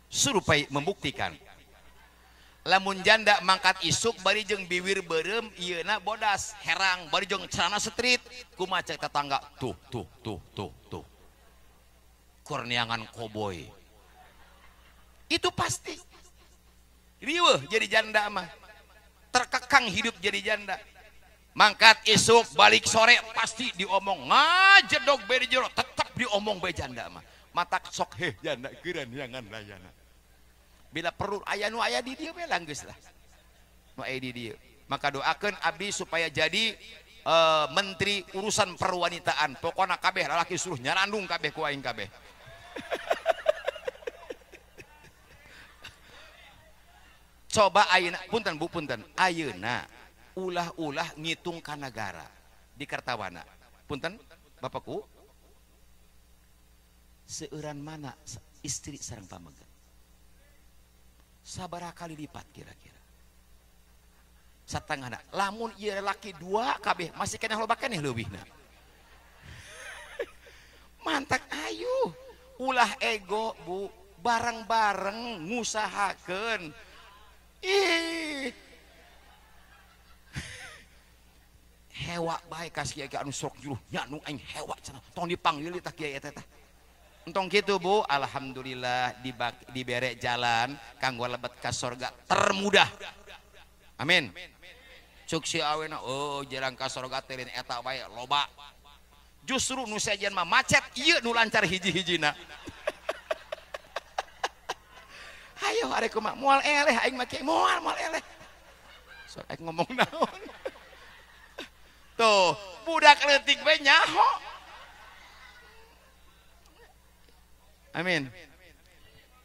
Survei membuktikan lamun janda mangkat isuk bari jeung biwir beureum ieuna bodas herang bari jeung celana street kumaha cek tetangga tuh tuh tuh tuh tuh kurniangan koboi. Itu pasti riweuh jadi janda mah, terkekang hidup jadi janda. Mangkat isuk balik sore pasti diomong ngajedog bae di jero tetep diomong bae janda mah. Matak sok heh janda geuran jangan layana. Bila perlu aya nu aya di dieu we langgeus lah. Nu aya di dieu. Maka doakeun abdi supaya jadi menteri urusan perwanitaan. Pokona kabeh lalaki suruh nyarandung kabeh ku aing kabeh. Coba ayeuna punten Bu punten ayeuna ulah-ulah ngitung ka nagara di Kertawana. Punten bapakku seueuran mana istri sareng pameget? Sabaraha kali lipat kira-kira? Satengahna. Lamun ieu laki dua kabeh masih keneh loba keneh leuwihna. Mantak ayu ulah ego Bu, bareng-bareng ngusahakeun. Ih. Hewa bae ka si kiai anu sok juruh nya nu aing hewa cenah tong dipanggil tah kiai eta tah. Entong kitu Bu, alhamdulillah dibere jalan kanggo lebet ka sorga termudah. Amin. Cuk si awena oh jarang ka sorga teh eta wae loba. Justru nu sejen mah macet ieu nu lancar hiji-hijina. Ayo arek kumaha moal eleh aing mah kiai moal moal eleh. Sok aing ngomong naon. Tuh, budak leutik we nyaho. Amin.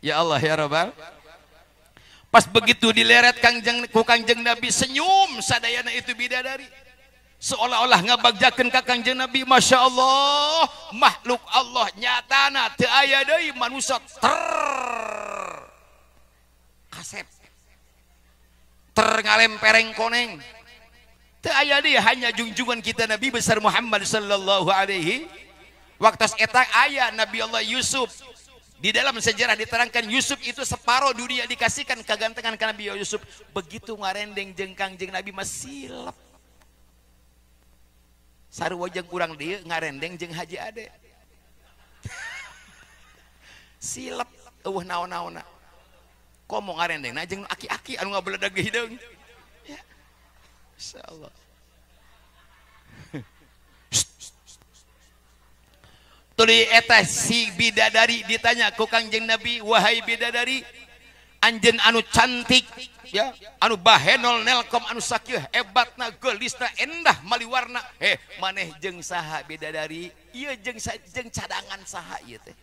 Ya Allah ya Rabbal. Pas begitu dileret Kangjeng ku Kangjeng Nabi senyum sadayana itu bidadari. Seolah-olah ngabagjakeun ka Kangjeng Nabi, Masya Allah, makhluk Allah nyatana teu aya deui manusia ter kasep. Ter ngalempereng koneng. Teu aya deui hanya junjungan kita Nabi besar Muhammad sallallahu alaihi. Waktu eta aya Nabi Allah Yusuf. Di dalam sejarah diterangkan Yusuf itu separuh dunia dikasihkan kegantengan ke Nabi Yusuf. Begitu ngarendeng jeung Kangjeng Nabi mah silep. Sarua jeung urang dieu ngarendeng jeung Haji Ade. Silep eueuh naon-naonna. Komo ngarendengna jeung aki-aki anu ngabeledag di hideung. Ya. Insyaallah. Tuli eta si bidadari ditanya ku Kangjeng Nabi, wahai bidadari, anjeun anu cantik ya, anu bahenol nelkom anu sakieu hebatna geulisna endah maliwarna, maneh jeung saha bidadari? Ieu jeung jeung cadangan saha ieu teh?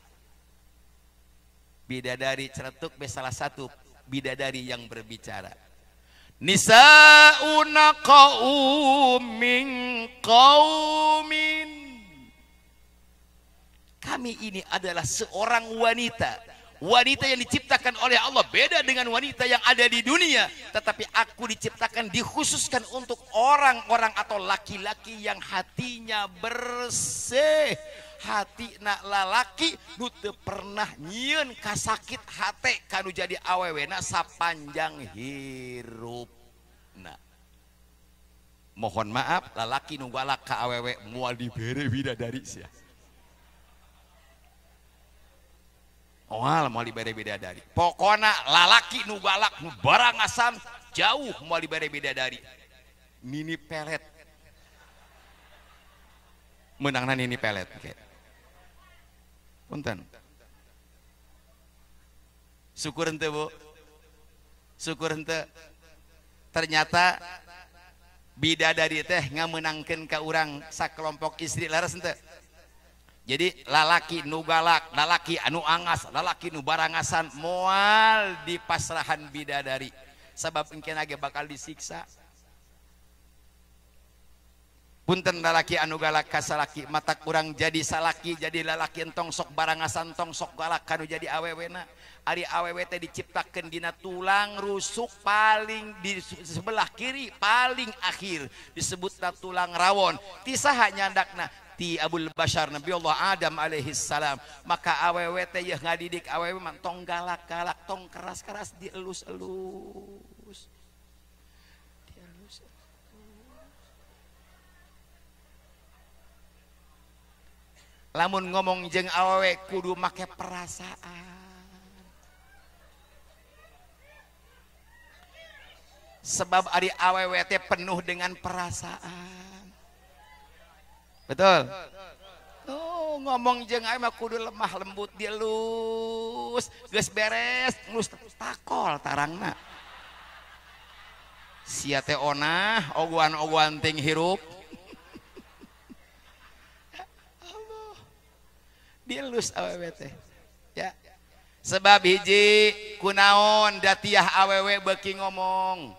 Bidadari celetuk be salah satu bidadari yang berbicara. Nisauna qaumin qaumin. Kami ini adalah seorang wanita. Wanita yang diciptakan oleh Allah beda dengan wanita yang ada di dunia. Tetapi aku diciptakan dikhususkan untuk orang-orang atau laki-laki yang hatinya bersih. Hati nak lalaki nu teu pernah nyieun kasakit hate kanu jadi awewena sapanjang hirupna. Mohon maaf, lalaki nu galak ka awewe moal dibere bidadari sia. Moal moal dibere bidadari. Pokona lalaki nu galak nu barangasan jauh moal dibere bidadari. Nini pelet. Menangna nini pelet. Okay. Punten. Syukur henteu Bu? Syukur henteu? Ternyata bidadari teh ngamenangkeun ka urang sakelompok istri laras henteu. Jadi lalaki nu galak, lalaki anu angas, lalaki nu barangasan moal dipasrahan bidadari. Sabab engke ge bakal disiksa. Punten lalaki anu galak ka salaki, matak urang jadi salaki, jadi lalaki entong sok barangasan, tong sok galak kanu jadi awewena. Ari awewe teh diciptakeun dina tulang rusuk paling di sebelah kiri paling akhir disebutna tulang rawon. Ti saha nyandakna? Ti Abul Bashar Nabi Allah Adam alaihi salam. Maka awewe teh yeuh ngadidik awewe mah tong galak-galak, tong keras-keras, dielus-elus. Dielus. Lamun ngomong jeung awewe kudu make perasaan. Sebab ari awewe teh penuh dengan perasaan. Betul? Oh, ngomong jeung awewe mah kudu lemah lembut, dielus, geus beres, ngelus takol tarangna. Sia teh onah, oguan-oguan ting hirup. Dielus awewe teh ya. Sebab hiji kunaon datiah awewe beuki ngomong.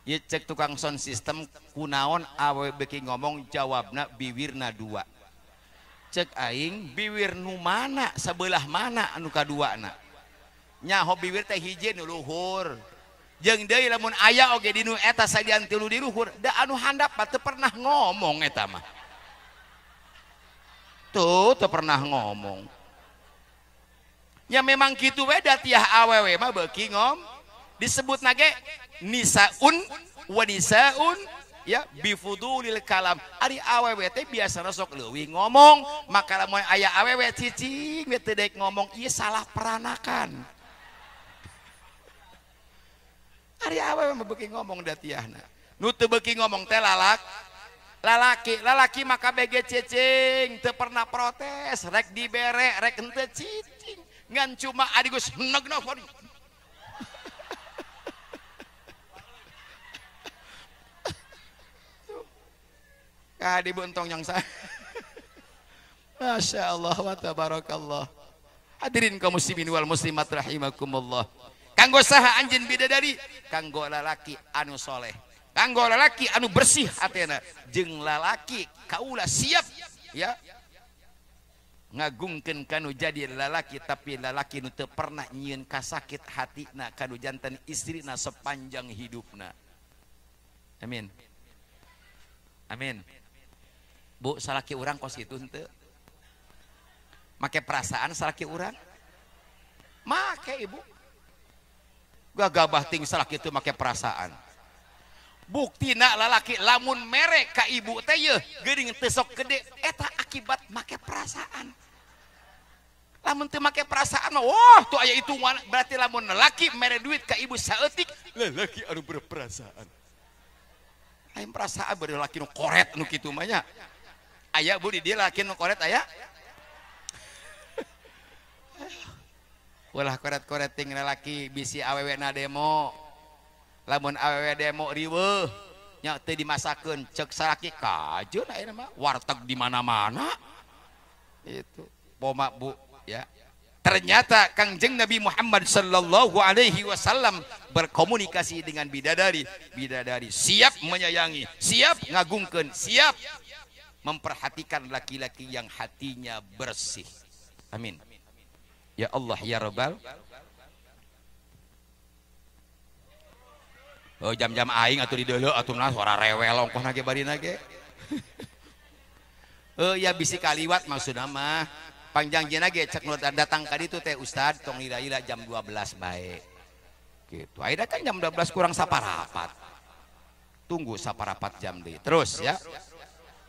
Ieu cek tukang sound system kunaon awewe beuki ngomong jawabna biwirna dua. Cek aing biwir nu mana sebelah mana anu kaduana. Nyaho biwir teh hiji nu luhur. Jeung deui lamun aya oge dinu eta sadian tilu di luhur, da anu handap mah teu pernah ngomong eta mah. Tuh teu pernah ngomong. Ya memang kitu we datiah awewe mah beuki ngom disebutna ge nisaun wa nisaun ya bifudulil kalam. Ari awewe teh biasana sok leuwih ngomong, maka lamun aya awewe cicing we teu daek ngomong ieu salah peranakan. Ari awewe mah beuki ngomong datiahna. Nu teu beuki ngomong teh lalaki, lalaki maka bege cicing, teu pernah protes, rek dibere, rek henteu cicing. Ngan cuma adi geus negna. Ka di buntong yang sa. Masya Allah wa tabarakallah. Hadirin kaum muslimin wal muslimat rahimakumullah. Kanggo saha anjeun bidadari? Kanggo lalaki anu soleh, kanggo lalaki anu bersih hatena, jeung lalaki kaula siap ya ngagungkeun kanu jadi lalaki, tapi lalaki nu teu pernah nyieun kasakit hatina kanu jantan istrina sepanjang hidupna. Amin. Amin. Bu, salaki urang kos kitu henteu? Make perasaan salaki urang? Make ibu. Gagabah ting salaki itu make perasaan. Buktina lalaki lamun mere ka ibu teh yeuh geuning teu sok gede eta akibat make perasaan. Lamun teu make perasaan mah wah tuh aya hitungan, berarti lamun lalaki mere duit ka ibu saeutik lalaki anu berperasaan. Lain perasaan bari lalaki nu koret nu kitu mah nya. Aya bu di dieu lalaki nu koret aya? Ulah koret-koret ting lalaki bisi awewe na demo. Lamun awewe demo riweuh nya teu dimasakeun cek salaki kajeun ayeuna mah warteg di mana-mana. Itu poma bu ya. Ternyata Kangjeng Nabi Muhammad sallallahu alaihi wasallam berkomunikasi dengan bidadari. Bidadari siap menyayangi, siap ngagungkeun, siap memperhatikan laki-laki yang hatinya bersih. Amin. Ya Allah ya Rabbal. Oh jam-jam aing atuh di deuleu atuh nah suara rewel ongkohna ge barina ge. Oh ya bisi kaliwat maksudna mah. Panjangjina ge cek nu datang ka ditu teh ustad tong lila-lila jam 12 bae. Gitu. Ayeuna kan jam 12 kurang saparapat. Tunggu saparapat jam deui. Terus ya.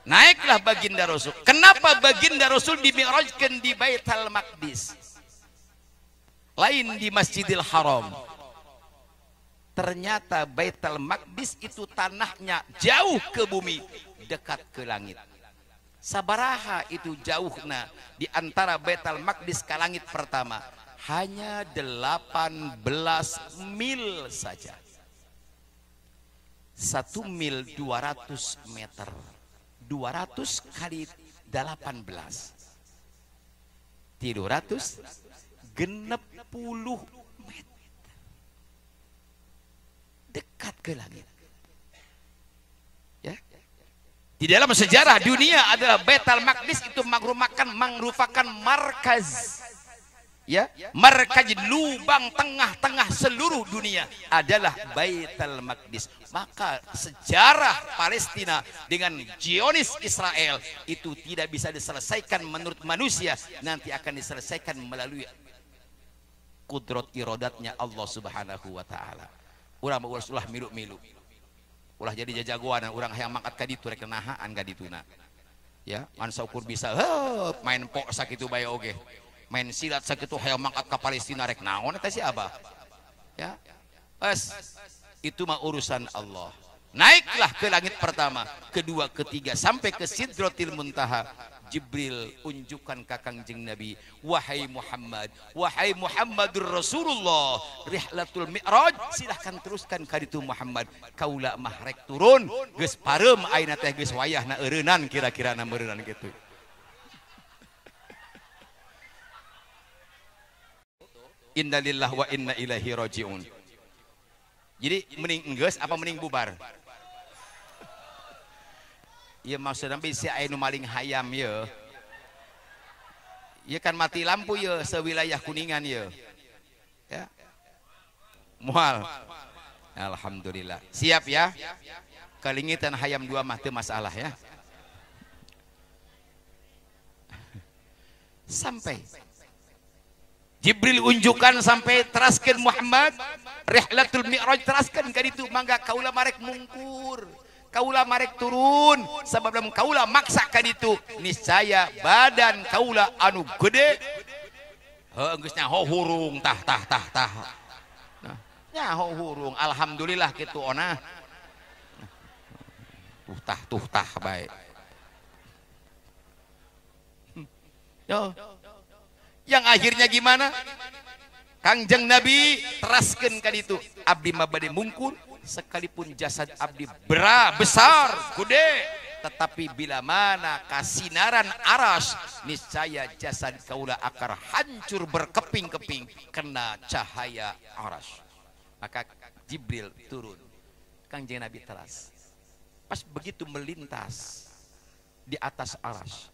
Naiklah baginda Rasul. Kenapa baginda Rasul dimi'rajkeun di Baitul Maqdis? Lain di Masjidil Haram. Ternyata Baitul Maqdis itu tanahnya jauh ke bumi, dekat ke langit. Sabaraha itu jauhna di antara Baitul Maqdis ke langit pertama hanya 18 mil saja. 1 mil 200 meter. 200 kali 18 360 meter. Dekat ke langit. Ya. Di dalam sejarah dunia adalah Baitul Maqdis itu merupakan markaz. Ya, markaz lubang tengah-tengah seluruh dunia adalah Baitul Maqdis. Maka sejarah Palestina dengan Zionis Israel itu tidak bisa diselesaikan menurut manusia, nanti akan diselesaikan melalui kudrat irodatnya Allah Subhanahu wa taala. Urang mah ulah milu-milu. Ulah jadi jajagoan, urang hayang mangkat ka ditu rek nahaan ka dituna. Ya, man saukur bisa heup main pok sakitu bae oge. Main silat sakitu hayang mangkat ka Palestina rek naon eta si abah. Ya. Es, itu mah urusan Allah. Naiklah ke langit pertama, kedua, ketiga sampai ke Sidratil Muntaha. Jibril unjukkan ka Kangjeng Nabi, wahai Muhammad, wahai Muhammadur Rasulullah, rihlatul mi'raj silahkan teruskan ka ditu Muhammad. Kaula mah rek turun, geus pareum ayeuna teh geus wayahna eureunnan kira-kira na meureunnan kitu. Innalillahi wa inna ilaihi rajiun. Jadi mending enggeus apa mending bubar? Ya maksudnya bisi aya nu maling hayam ye. Ieu kan mati lampu ye sewilayah Kuningan ye. Ya. Mual. Alhamdulillah. Siap ya. Kalingitan hayam dua mah teu masalah ya. Sampai Jibril unjukkan sampai teraskeun Muhammad rihlatul mi'raj teraskeun ka ditu mangga kaula marek mungkur. Kaula marek turun sebab dalam kaula maksa ka ditu niscaya badan kaula anu gede heuh geus nyaho hurung tah tah tah tah. Nah, nyaho hurung alhamdulillah kitu ona. Tuh tah tuh tah bae. Yo. Yang akhirnya gimana? Kangjeng Nabi teraskeun ka ditu abdi mah bade mungkur sekalipun jasad abdi besar gede, tetapi bila mana kasinaran aras niscaya jasad kaula akar hancur berkeping-keping kena cahaya aras. Maka Jibril turun, Kangjeng Nabi teras. Pas begitu melintas di atas aras,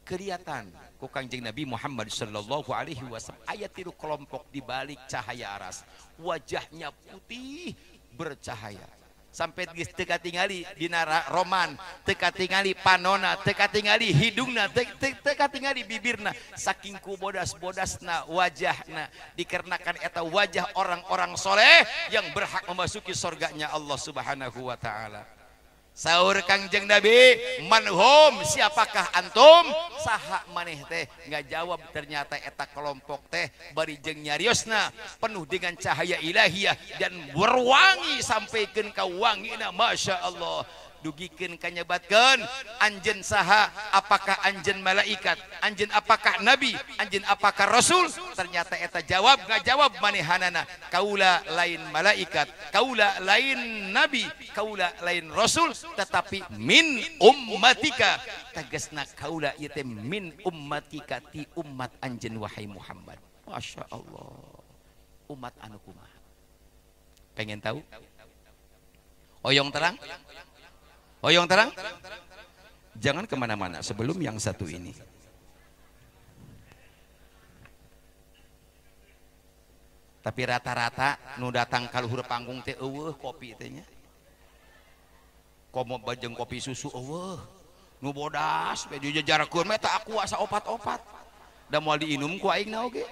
kelihatan ku Kangjeng Nabi Muhammad sallallahu alaihi wasallam ayat tilu kelompok di balik cahaya aras, wajahnya putih bercahaya sampai geus teu katingali dina roman, teu katingali panona, teu katingali hidungna, teu katingali bibirna, saking ku bodas-bodasna wajahna dikarenakan eta wajah orang-orang soleh yang berhak memasuki surganya Allah Subhanahu wa taala. Saur Kangjeng Nabi, manhum, siapakah antum? Saha maneh teh? Nggak jawab, ternyata eta kelompok teh bari jeung nyariosna penuh dengan cahaya ilahiyah dan berwangi sampaikeun ka wangina, masya Allah. Dugikeun kanyebatkeun anjeun saha, apakah anjeun malaikat, anjeun apakah nabi, anjeun apakah rasul? Ternyata eta jawab nggak jawab manehanana, kaula lain malaikat, kaula lain nabi, kaula lain rasul, tetapi min ummatika, tegasna kaula ieu teh min ummatika ti umat anjeun wahai Muhammad. Masya Allah, umat anu kumaha? Pengen tahu? Oyong terang? Oyong terang? Jangan kemana-mana sebelum yang satu ini. Tapi rata-rata nu datang ka luhur panggung teh eueuh kopi teh nya. Komo bajeng kopi susu eueuh. Nu bodas we dijajarkeun mah eta aku asa opat-opat. Da moal diinum ku aing na oge.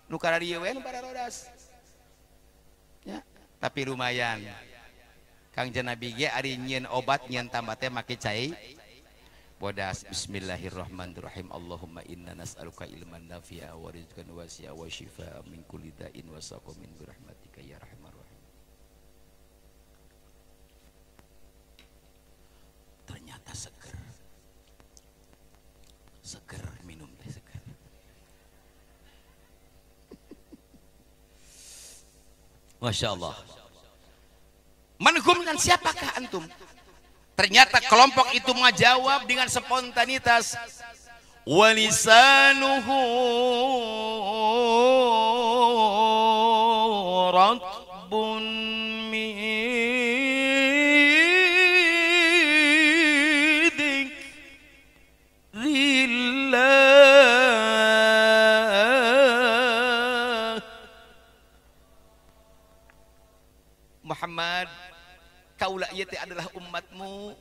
Nu kararieu we nu bararodas. Ya, tapi lumayan. Kangjeng Nabi ge ari nyieun obat nyieun tambah teh make cai bodas. Bismillahirrahmanirrahim. Allahumma inna nas'aluka ilman nafi'a wa rizqan wasi'a wa shifaa min kulli da'in wa saqamin bi rahmatika ya arhamar rahimin. Seger minum teh seger. Masya Allah. Manhum dan siapakah antum? Ternyata kelompok itu menjawab dengan spontanitas. Walisanuhu ratbun min dzikrillah. Muhammad, kaula ieu teh adalah umatmu.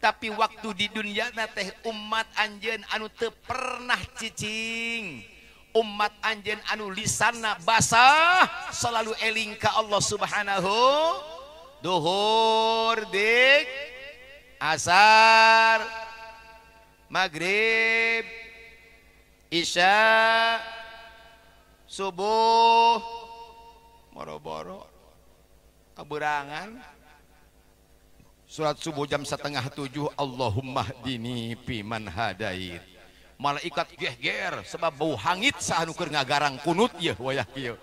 Tapi waktu di dunia teh umat anjeun anu teu pernah cicing, umat anjeun anu lisanna basah selalu eling ka Allah Subhanahu. Duhur dik asar maghrib isya subuh boro-boro kaberangan. Surat subuh jam 6:30, Allahumma hdini fiman hadait. Malaikat geger sebab bau hangit saha nu keur ngagarang kunut yeuh wayah kieu.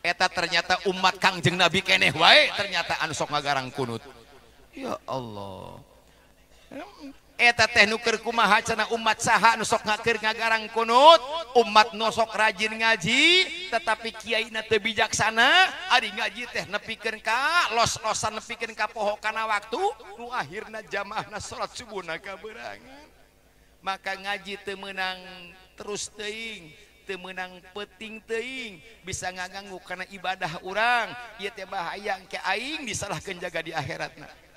Eta ternyata umat Kangjeng Nabi keneh wae ternyata anu sok ngagarang kunut. Ya Allah. Eta teh nu keur kumaha cenah umat saha nu sok keur ngagarang kunut, umat nu sok rajin ngaji tetapi kiaina teu bijaksana, ari ngaji teh nepikeun ka los-losan nepikeun ka poho kana waktu, nu akhirna jamaahna salat subuhna kaberangan. Maka ngaji teu meunang terus teuing, teu meunang peuting teuing, bisa ngaganggu kana ibadah urang, ieu teh bahaya engke aing disalahkeun jaga di akhiratna.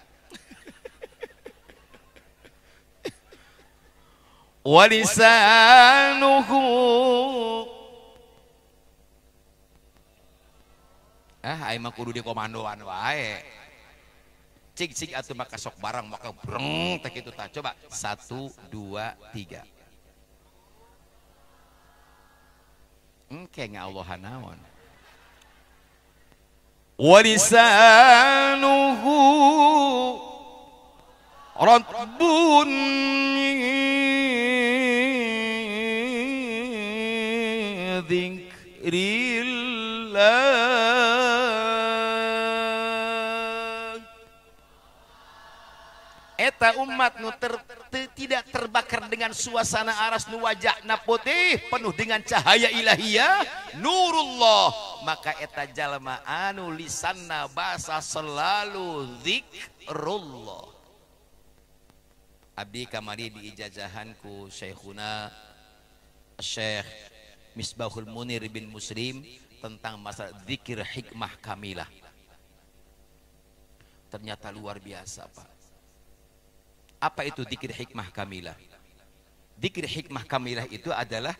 Walisanuhu aing mah kudu dikomandoan wae. Cig-cig atuh maka sok barang maka breng teh kitu tah. Coba 1 2 3. Engke ngallahan naon. Walisanuhu ratbun dzikrillah. Eta umat nu tidak terbakar dengan suasana aras nu wajahna putih penuh dengan cahaya ilahiyah nurullah, maka eta jalma anu lisanna basah selalu zikrullah. Abdi kamari diijazahan ku Syekhuna Syekh Misbahul Munir bin Muslim tentang masalah zikir hikmah kamilah. Ternyata luar biasa, Pak. Apa itu zikir hikmah kamilah? Zikir hikmah kamilah itu adalah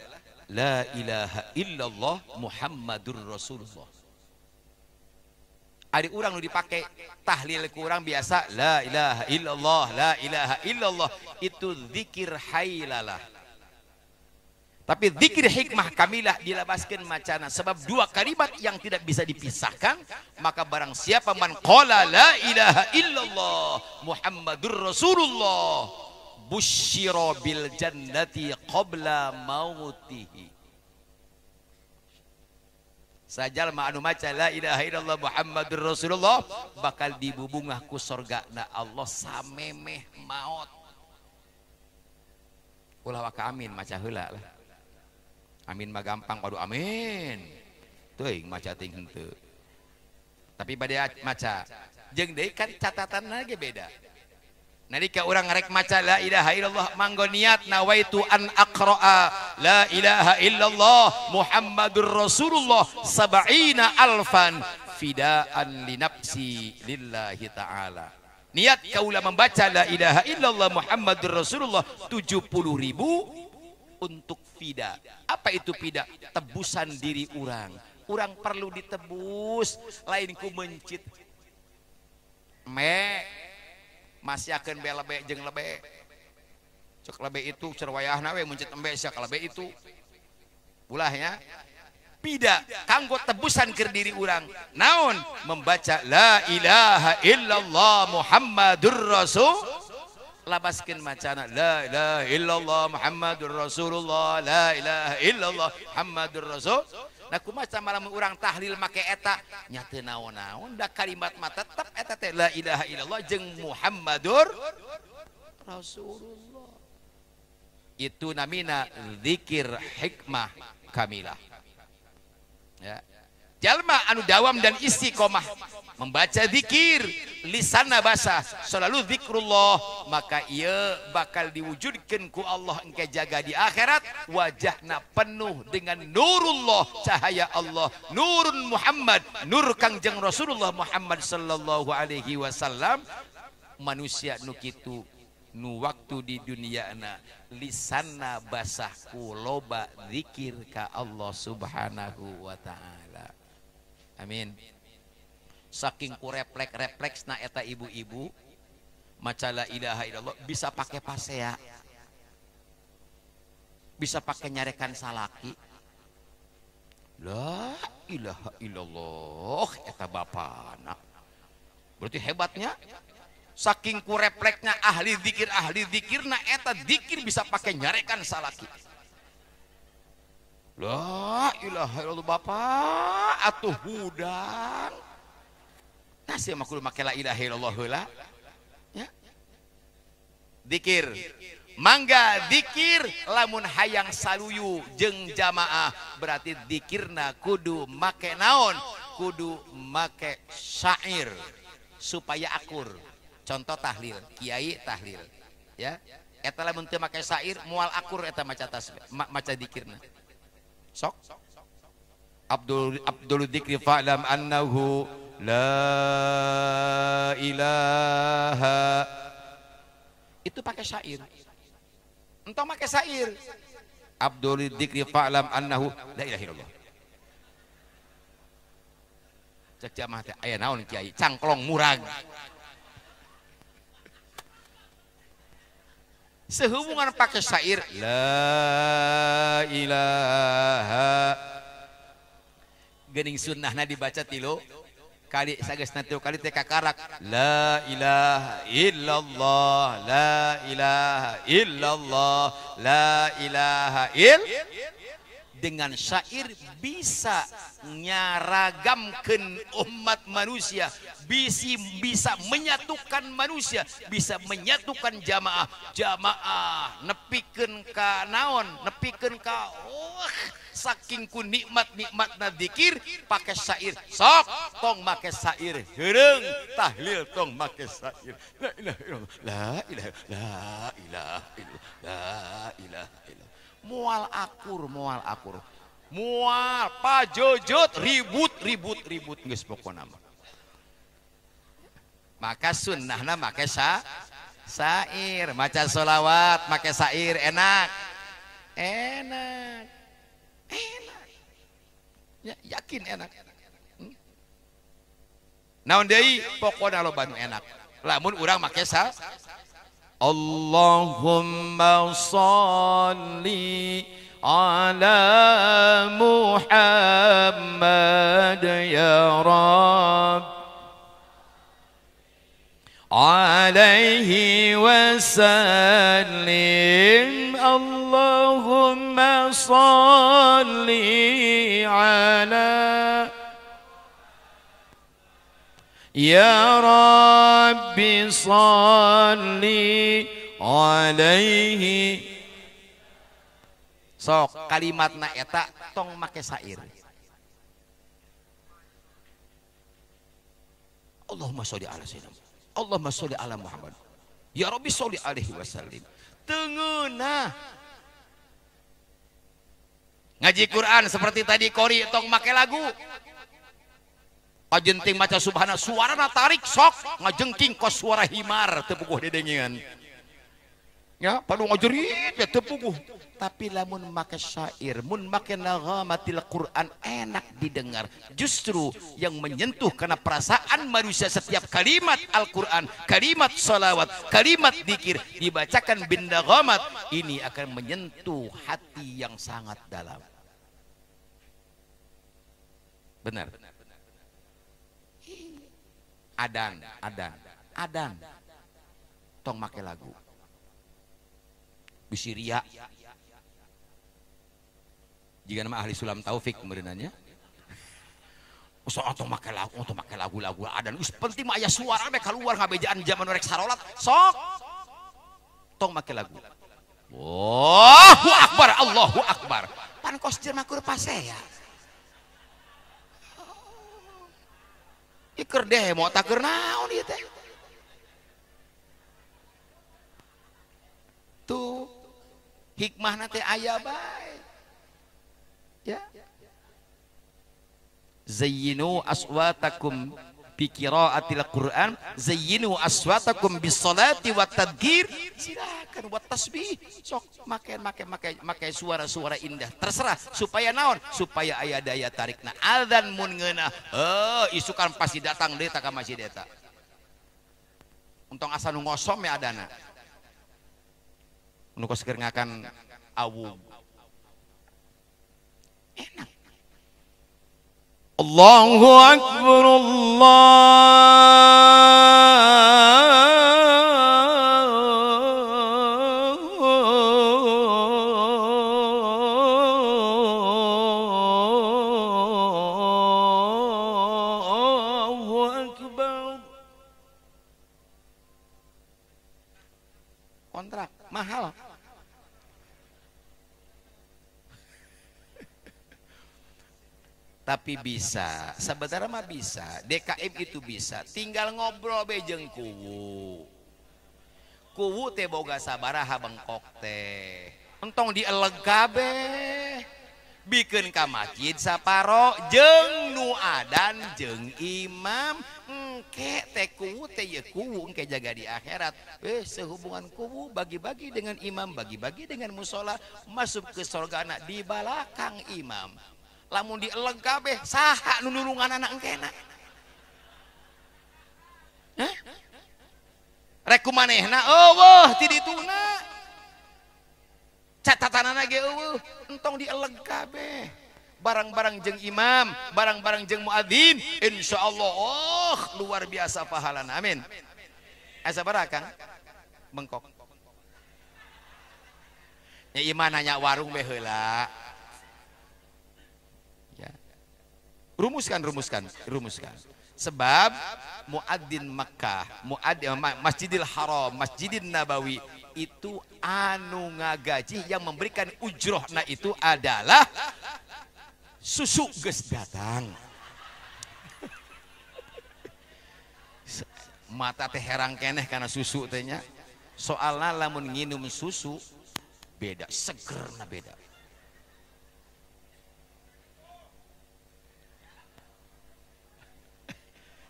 la ilaha illallah Muhammadur Rasulullah. Ari urang nu dipake tahlil ku urang biasa la ilaha illallah, la ilaha illallah, itu zikir hailalah. Tapi zikir hikmah kamilah dilabaskan macana sebab dua kalimat yang tidak bisa dipisahkan, maka barang siapa man qala la ilaha illallah Muhammadur Rasulullah busyira bil jannati qabla mautihi. Sajalma anu maca la ilaha illallah Muhammadur Rasulullah bakal dibubungah ku sorgana Allah samemeh maot. Ulah waka amin maca heula lah. Amin mah gampang kudu amin. Teuing maca teuing henteu. Tapi bade maca jeung deui kan catatanna ge beda. Nalika urang rek maca la ilaha illallah manggo niat nawaitu an aqra'a la ilaha illallah Muhammadur Rasulullah sab'ina alfan fidaan li nafsi lillahi ta'ala. Niat kaula membaca la ilaha illallah Muhammadur Rasulullah 70.000 untuk fida. Apa itu fida? Tebusan diri urang. Urang perlu ditebus, lain ku mencit. Me masih akan be lebe jeung lebe. Cek lebe itu cerwayahna we mencit embe sia ka lebe itu. Ulahnya pida kanggo tebusan keur diri urang. Naon? Membaca la ilaha illallah Muhammadur Rasul. Labaskeun macana la ilaha illallah Muhammadur Rasulullah, la ilaha illallah Muhammadur Rasul. Nah kumaha malam urang tahlil make eta nya teu naon-naon da kalimat mah tetep eta teh la ilaha illallah jeung Muhammadur Rasulullah. Itu namina zikir hikmah kamilah. Ya. Jalma anu dawam dan istiqomah membaca zikir lisanna basah selalu zikrullah, maka ia bakal diwujudkan ku Allah engke jaga di akhirat wajahna penuh dengan nurullah, cahaya Allah, nurun Muhammad, nur Kangjeng Rasulullah Muhammad sallallahu alaihi wasallam. Manusia nu kitu nu waktu di duniana lisanna basah ku loba zikir ka Allah subhanahu wa ta'ala. Amin. Saking ku refleks-refleks na eta ibu-ibu maca la ilaha illallah bisa pakai pasea, bisa pakai nyarekan salaki. La ilaha illallah eta bapana. Berarti hebatnya saking ku refleksnya ahli zikir na eta zikir bisa pakai nyarekan salaki. La ilaha illallah bapak atuh hudang. Nah sia mah kudu make la ilaha illallah heula. Ya. Dikir. Mangga dikir lamun hayang saluyu jeung jamaah berarti dikirna kudu make naon? Kudu make syair supaya akur. Contoh tahlil, kiai tahlil. Ya. Eta lamun teu make syair moal akur eta maca tasbih, maca dikirna. Sok Abdul dzikri fa'lam annahu la ilaha. Itu pakai syair. Entong pakai syair. Abdul dzikri fa'lam annahu la ilaha illallah. Cek jamaah teh aya naon kiai cangklong murag. Sehubungan pakai syair la ilaha geuning sunnahna dibaca tilu kali sagesna tilu kali teh kakarak la ilaha illallah la ilaha illallah la ilaha il. Dengan syair bisa nyaragamkeun umat manusia, bisa menyatukan manusia, bisa menyatukan jamaah. Jamaah nepikeun ka naon, nepikeun ka oh, saking ku nikmat-nikmatna zikir pakai syair. Sok tong make syair heureung tahlil tong make syair. La ilaha illallah la ilaha la ilaha illallah la ilaha illallah. Mual akur, mual akur, mual pajojot, ribut, ribut, ribut geus pokona mah. Maka sunnahna make syair, maca sholawat make syair enak, enak, enak, ya, yakin enak. Naon deui pokona loba nu enak. Lamun urang make sa Allahumma salli ala Muhammad ya Rabb alaihi wasallim. Allahumma salli ala ya Rabbi salli alaihi. Sok kalimatna eta tong make syair. Allahumma sholli ala sayyidina Allahumma sholli ala Muhammad ya Rabbi sholli alaihi wasallim. Tengeunah ngaji Quran seperti tadi kori tong make lagu. Kajenting maca subhana suarana tarik sok ngajengking kos suara himar teu puguh dedengean. Ya, padu ngajerit ya teu puguh. Tapi lamun make syair, mun make naghamatil Quran enak didengar. Justru yang menyentuh karena perasaan manusia setiap kalimat Al-Quran, kalimat sholawat, kalimat dzikir dibacakan bin naghamat, ini akan menyentuh hati yang sangat dalam. Benar. Adan, adan, adan. Tong make lagu. Bisi ria. Jika nama ahli sulam taufik meureunanya. Sok atau make lagu, atau make lagu-lagu adan. Geus penting mah aya suara we keluar ngabejaan zaman rek sarolat. Sok. Tong make lagu. Allahu akbar, Allahu akbar. Pan kos jelema keur pasea. Ieu keur demo tak keur naon ieu teh. Tuh hikmahna teh aya bae. Ya. Zayyinu aswatakum bi qiraatil Qur'an, zayyinu aswatakum bis salati wat tadhkir. Silakan wat tasbih. Sok make suara-suara indah. Terserah supaya naon? Supaya aya daya tarikna. Adzan mun ngeunah, heuh isukan pasti datang deui ka masjid eta. Untung asa nu ngosom ya adana. Nu kos keur ngakan awug. Enak. Allahu Akbar, Allahu Akbar. Kontrak mahal. Tapi bisa, sebenarnya mah bisa, DKM itu bisa, tinggal ngobrol be jeung kuwu. Kuwu teh boga sabaraha bengkok teh. Entong dieleg kabeh. Bikeun ka masjid saparo jeung nu adan jeung imam. Engke teh kuwu teh ye kuwu engke jaga di akhirat. Sehubungan kuwu bagi-bagi dengan imam, bagi-bagi dengan musola, masuk ke surga anak di balakang imam. Lamun dieleg kabeh saha nu nulungan anak engkena. Hah? Rek kumanehna eueuh ti dituna. Catatanana ge eueuh, entong dieleg kabeh. Barang-barang jeung imam, barang-barang jeung muadzin, insyaallah oh luar biasa pahalana. Amin. Asa sabaraha Kang? Bengkok. Nya ieu mah nanya warung we heula. Rumuskan, rumuskan, rumuskan. Sebab muadzin Makkah, muadzin Masjidil Haram, Masjidin Nabawi itu anu ngagaji yang memberikan ujrohna itu adalah susu geus datang. Mata teh herang keneh karena susu teh nya. Soalna lamun nginum susu beda, segerna beda.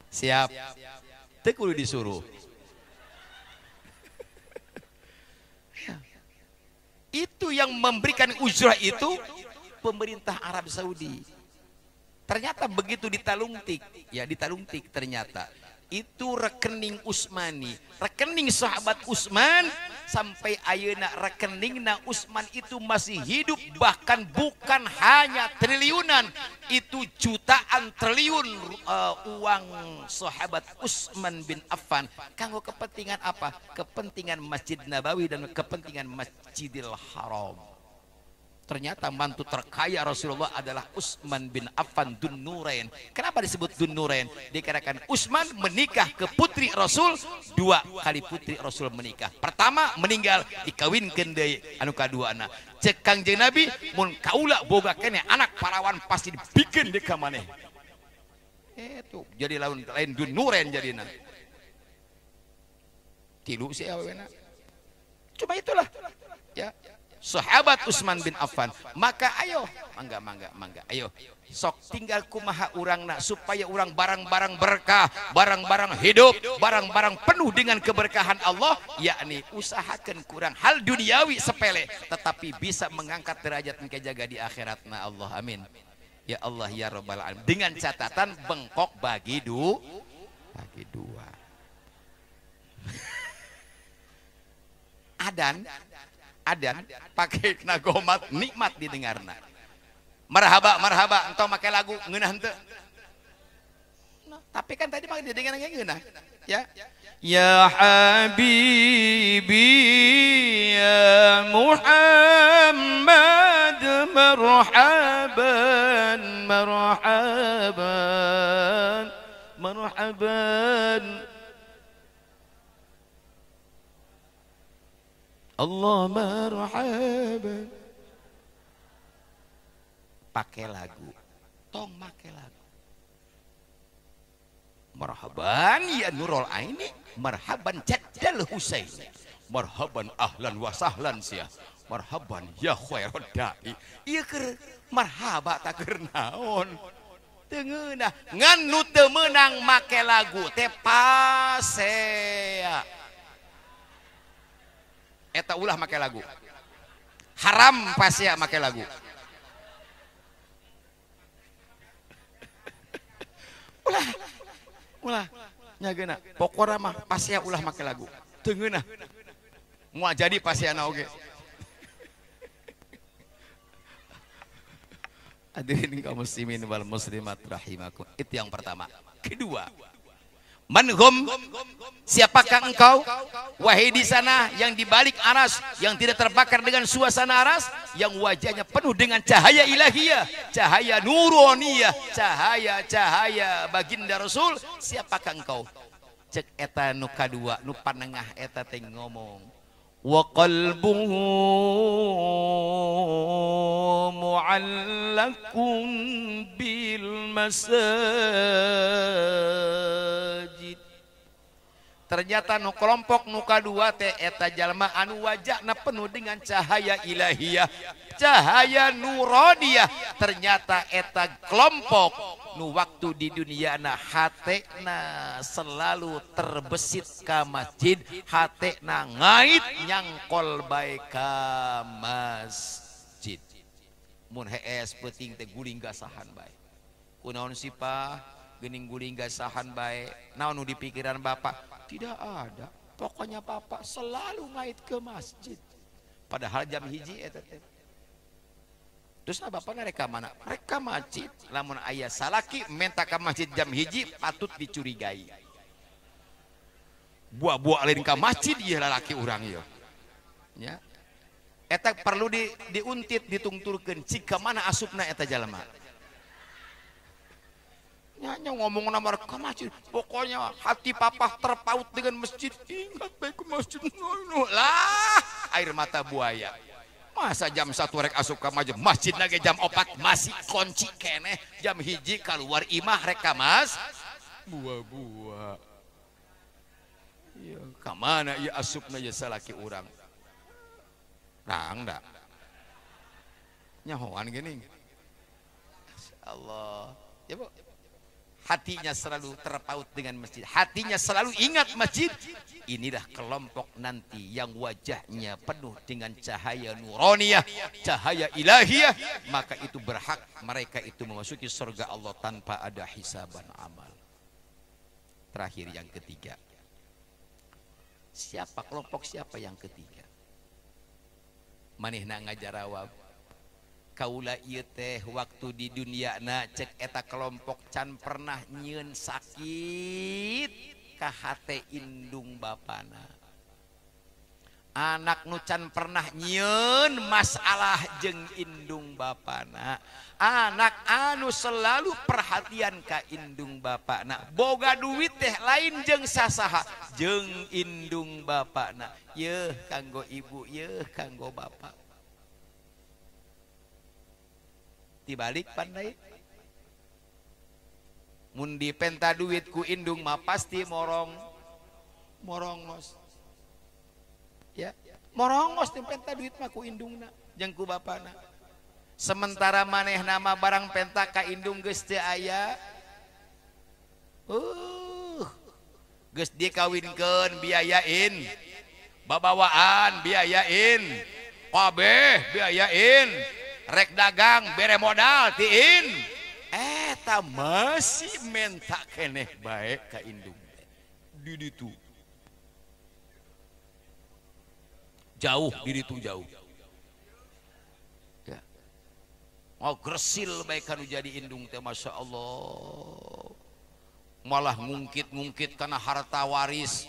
Siap. Teu kudu disuruh. Ya. Itu yang memberikan ujrah itu pemerintah Arab Saudi. Ternyata begitu ditalungtik, ya ditalungtik ternyata itu rekening Utsmani, rekening sahabat Utsman sampai ayeuna rekeningna Utsman itu masih hidup, bahkan bukan hanya triliunan, itu jutaan triliun uang sahabat Utsman bin Affan. Kanggo kepentingan apa? Kepentingan Masjid Nabawi dan kepentingan Masjidil Haram. Ternyata mantu terkaya Rasulullah adalah Utsman bin Affan Dun-Nurain. Kenapa disebut Dun-Nurain? Dikarenakan Utsman menikah ke putri Rasul, dua kali putri Rasul menikah. Pertama meninggal, dikawinkeun deui anu kaduana. Cek Kangjeng Nabi, mun kaula boga keneh anak parawan pasti dibikeun deui ka maneh. Itu jadi laun lain Dun-Nurain jadina. Tilu si awena. Cuma itulah. Ya. Sahabat Utsman bin Affan, maka ayo mangga mangga mangga, ayo sok tinggal kumaha urangna supaya urang barang-barang berkah, barang-barang hidup, barang-barang penuh dengan keberkahan Allah, yakni usahakan kurang hal duniawi sepele tetapi bisa mengangkat derajat engke jaga di akhiratna Allah. Amin ya Allah ya Rabbal alamin. Dengan catatan bengkok bagi bagi dua. Adan adan pakai nagomat nikmat didengarna. Marhaba marhaba entong make lagu ngeunah henteu. Nah, tapi kan tadi mah didengar ngeunah ya. Ya habibi ya Muhammad, marhaban marhaban marhaban. Allah marhaban. Pakai lagu, tong make lagu. Marhaban ya Nurul Aini, marhaban Jaddal Husain, marhaban ahlan wa sahlan sia, marhaban ya khairud da'i. Ieu keur marhaba ta keur naon? Teu ngeunah. Ngan nu teu meunang make lagu teh pasea. Eta ulah make lagu. Haram pasea make lagu. Ulah. Ulah nyageuna. Pokona mah pasea ulah make lagu. Teu ngeunah. Moal jadi paseana oge. Hadirin kaum muslimin wal muslimat rahimakum. Itu yang pertama. Kedua, manhum, siapakah engkau wahai di sana yang dibalik aras, yang tidak terbakar dengan suasana aras, yang wajahnya penuh dengan cahaya ilahiyah, cahaya nuroniyah, cahaya-cahaya baginda Rasul, siapakah engkau? Cek eta nu kadua, nu panengah eta teh ngomong, wa qalbuhu mu'allaqun bil masajid. Ternyata nu kelompok nu kadua teh eta jalma anu wajahna penuh dengan cahaya ilahiyah, cahaya nuroniyah. Ternyata eta kelompok nu waktu di dunia na hatena selalu terbesit ka masjid, hatena ngait nyangkol bae ka masjid. Mun hees peuting teh guling gasahan bae. Kunaon sipah geuning guling gasahan bae? Naon nu dipikiran bapak? Tidak ada. Pokoknya bapak selalu ngait ke masjid. Padahal jam 1 eta teh. Terus nah bapak rek ka mana? Rek ka masjid. Lamun aya salaki menta ka masjid jam 1 patut dicurigai. Buah-buah lain ka masjid ieu lalaki urang ieu. Ya. Eta perlu diuntit, ditungturkeun cik ka mana asupna eta jalma. Nya ngomong nomor ke masjid, pokoknya hati papa terpaut dengan masjid, ingat baik ke masjid lah, air mata buaya. Masa jam 1 rek asup ka masjid, masjid lagi jam 4 masih kunci keneh, jam 1 keluar imah rek ka mas buah-buah. Ya, ka mana ieu asupna ieu salaki urang? Rang da. Nyahoan geuning. Allah. Ya Bu. Hatinya selalu terpaut dengan masjid, hatinya selalu ingat masjid. Inilah kelompok nanti yang wajahnya penuh dengan cahaya nuroniyah, cahaya ilahiyah. Maka itu berhak mereka itu memasuki surga Allah tanpa ada hisaban amal. Terakhir yang ketiga. Siapa kelompok siapa yang ketiga? Manehna ngajarawab. Kaula ieu teh waktu di dunia na cek eta kelompok can pernah nyieun sakit ka hate indung bapana. Anak nu can pernah nyieun masalah jeung indung bapana. Anak anu selalu perhatian ka indung bapana. Boga duit teh lain jeung sasaha, jeung indung bapana. Yeuh kanggo ibu, yeuh kanggo bapak. Dibalik pandai mun dipenta duit ku indung mah pasti morong morongos, ya morongos dipenta duit mah ku indungna jeung ku bapana. Sementara manehna mah barang penta ka indung geus teu aya, geus dikawinkeun biayain, babawaan biayain, kabeh biayain, rek dagang bere modal tiin, eta masih menta keneh bae ka indung. Di ditu jauh, di ditu jauh. Ya. Mau gresil bae kanu jadi indung teh, masya Allah. Malah ngungkit-ngungkit karena harta waris.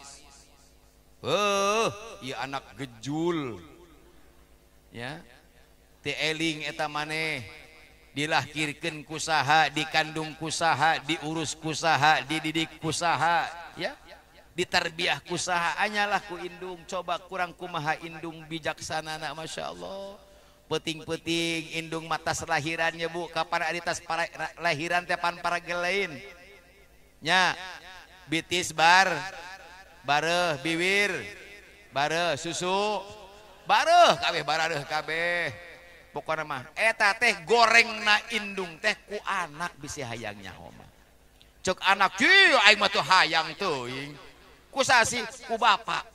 Ieu anak gejul. Ya. Teu eling eta maneh dilahirkeun ku saha, dikandung ku saha, diurus ku saha, dididik ku saha, ya. Ditarbiah ku saha, anyalah ku indung. Coba kurang kumaha indung bijaksanana, Masya Allah. Peting-peting indung mata selahirannya bu, kapan ari tas lahiran teh pan paragelein. Nya bitis bar, bareuh biwir, bareuh susu, bareuh kabeh bareuh kabeh. Pokona mah eta teh gorengna indung teh ku anak bisi hayang nyaho mah. Cek anak kieu aing mah teu hayang teuing. Ku sasi ku bapak.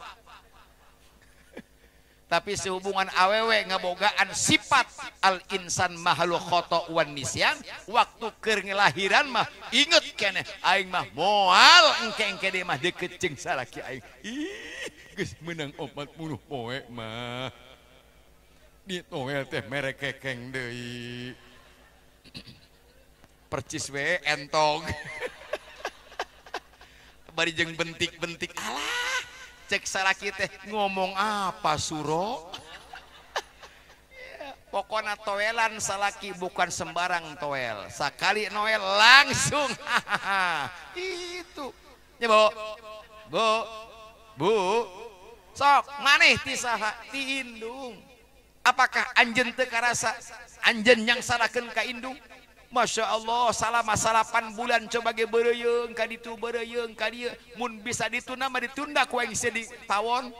Tapi sehubungan awewe ngabogaan sifat al insan mahalu khoto wan nisyan, waktu keur ngelahiran mah inget keneh aing mah moal engke-engke deui mah deket jeung salaki aing. Ih, geus meunang 40 poe mah. Ditoel teh mere kekeng deui. Percis we entog. Bari jeung bentik-bentik alah. Cek salaki teh ngomong apa suro? Ya, pokona toelan salaki bukan sembarang toel. Sakali noel langsung. Itu. Ya, Bu. Bu. Bu. Sok maneh ti saha? Ti indung. Apakah anjeun teu karasa anjeun yang salakeun ka indung? Masya Allah, salama 8 bulan coba ge beureuyeung ka ditu beureuyeung ka dieu, mun bisa ditunda mah ditunda ku aing di pawon.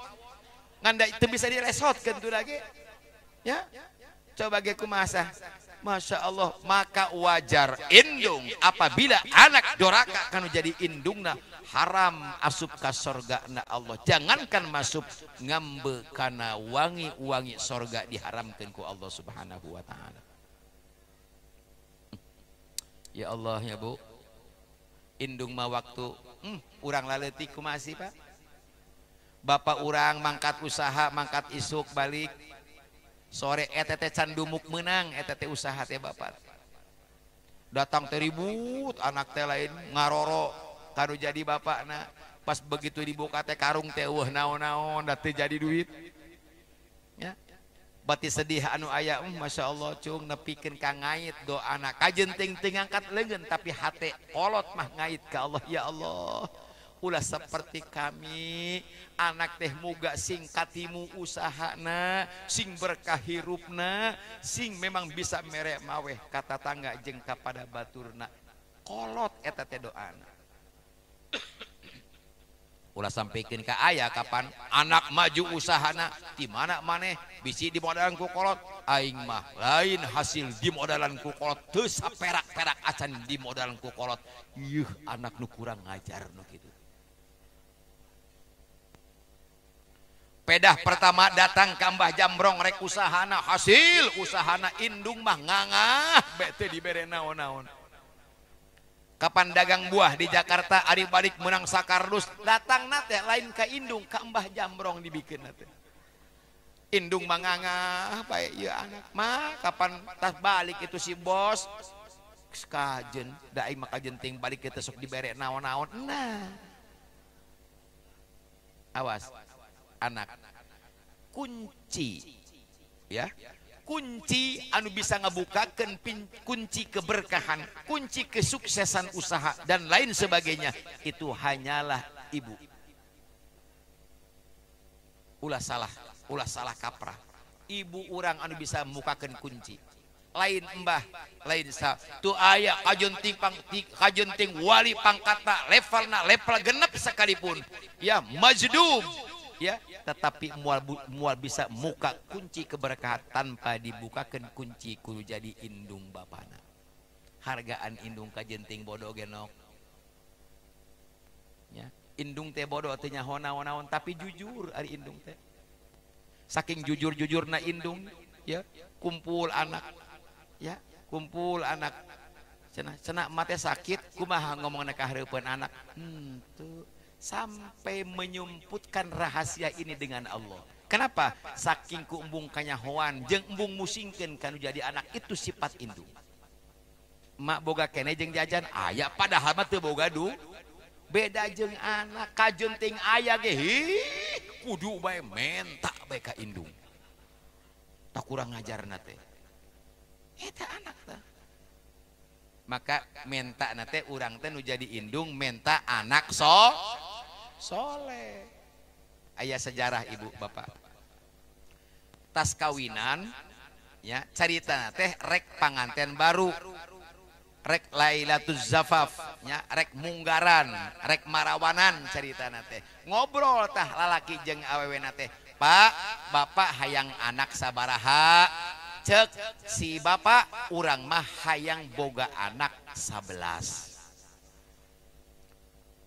Ngan da teu bisa diresotkeun tu lagi. Ya. Coba ge kumaha. Masya Allah, maka wajar indung apabila anak doraka kanu jadi indungna haram asup ka sorga na Allah. Jangankan masuk ngambe kana wangi-wangi sorga diharamkeun ku Allah Subhanahu wa taala. Ya Allah ya Bu. Indung mah waktu urang laleutik kumaha sih Pak? Bapak urang mangkat usaha, mangkat isuk balik sore eta teh can dumuk meunang eta teh usaha teh bapak. Datang teh ribut, anak teh lain ngaroro kanu jadi bapakna. Pas begitu dibuka teh karung teh eueuh naon-naon da teu jadi duit. Ya. Bati sedih anu aya, Masya Allah cung nepikeun ka ngait doana kajenting teu ngangkat leungeun tapi hate kolot mah ngait ka Allah. Ya Allah, ulah seperti kami anak teh muga sing katimu usahana, sing berkah hirupna, sing memang bisa mere maweh ka tatangga jeung kapada baturna. Kolot eta teh doana. Ulah sampaikan ke ayah kapan anak maju usahana di mana maneh bisi di modalan ku kolot aing mah lain hasil di modalan ku kolot teu saperak-perak acan di modalan ku kolot. Ieuh anak nu kurang ngajar nu kitu. Pedah pertama datang ka Mbah Jambrong rek usahana hasil usahana indung mah ngangah bete dibere naon-naon. Kapan dagang buah di Jakarta ari balik menang sakardus datang nate lain ka indung ka Mbah Jambrong dibikin nate. Indung mangangah bae ieu anak mah kapan tas balik itu si bos kajen da aing mah kajenting balik kita sok dibere naon-naon. Nah, awas anak, kunci ya, kunci anu bisa ngabukakeun kunci keberkahan, kunci kesuksesan usaha dan lain sebagainya itu hanyalah ibu. Ulah salah kaprah. Ibu urang anu bisa mukakeun kunci. Lain embah, lain sa. Tu aya kajenting kajenting wali pangkatna, levelna level genep sekalipun. Ya majdub. Ya, tetapi mual bisa muka kunci keberkahan tanpa dibukakan kunci kudu jadi indung bapana. Hargaan indung kajenting bodoh genok. Ya, indung teh bodoh teh nyaho naon-naon tapi jujur ari indung teh. Saking jujur-jujurna indung, ya, kumpul anak. Ya, kumpul anak. Cenah cenah mate sakit kumaha ngomongna ka hareupeun anak. Tuh. Sampai menyumputkan rahasia ini dengan Allah. Kenapa? Saking ku embung kanyahoan jeung embung musingkeun kanu jadi anak itu sifat indung. Mak boga kene jeung jajan aya padahal mah teu boga du. Beda jeung anak kajenting aya ge hi kudu bae menta bae ka indung. Tak kurang ngajarna teh. Eta anak teh. Maka menta na teh urang teh nu jadi indung menta anak soleh. Aya sejarah ibu bapak. Tas kawinan ya carita teh rek panganten baru. Rek Lailatul Zafaf nya rek munggaran, rek marawanan carita teh. Ngobrol tah lalaki jeung awewena teh. Pak, bapak hayang anak sabaraha? Cek si bapak urang mah hayang boga anak 11.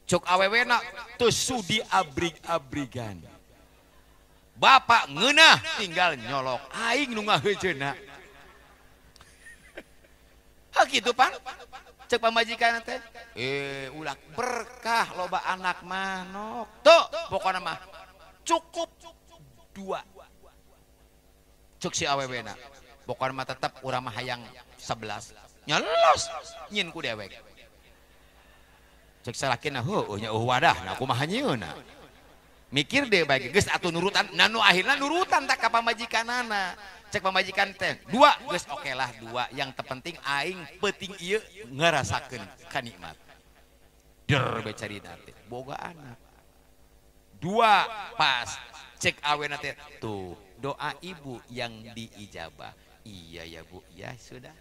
Cek awewena teu sudi abrig-abrigan. Bapak ngeunah tinggal nyolok aing nu ngaheujeuna. Ha kitu pan? Cek pamajikan teh. Ulah berkah loba anak mah nok. Tuh pokona mah cukup 2. Cek si awewena. Pokona mah tetep urang mah hayang 11. Nyelos nyin ku dewek. Cek salakina heueuh nya eueuh wadah na kumaha nyieunna. Mikir deh bae geus atuh nurutan, nah nu akhirna nurutan tak ka pamajikanana. Cek pamajikan teh 2 geus oke lah 2, yang terpenting aing peuting ieu ngarasakeun kanikmat. Der bae carita teh boga anak. 2 pas cek awena teh tuh doa ibu yang diijabah. Iya ya bu, ya sudah.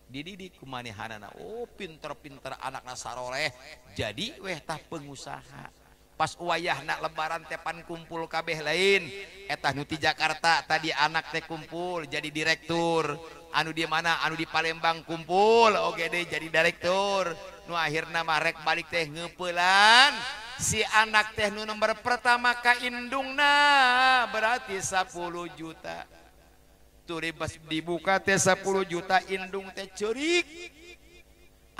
Dididik kumanehanana, oh pinter-pinter anakna saroleh jadi weh tah pengusaha. Pas wayahna lebaran tepan kumpul kabeh lain etah nu ti Jakarta tadi anak teh kumpul jadi direktur, anu di mana anu di Palembang kumpul oge deh jadi direktur. Nu akhirna mah rek balik teh ngeupelan si anak teh nu nomor pertama ka indungna berarti 10 juta. Turi pas dibuka teh 10 juta indung teh ceurik.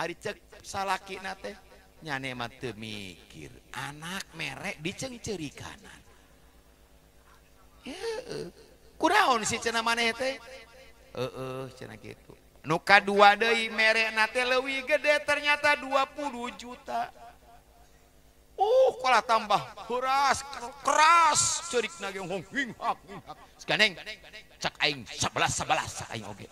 Ari cek salakina teh nyane mah teu mikir anak merek dicengcerikanan. Heeh. Kunaon sih cenah maneh teh? Heeh cenah kitu. Nu kadua deui merekna teh leuwih gede ternyata 20 juta. Kalah tambah keras keras ceurikna ge hong hinghak hinghak. Seganeng cak aing 11 aing oge.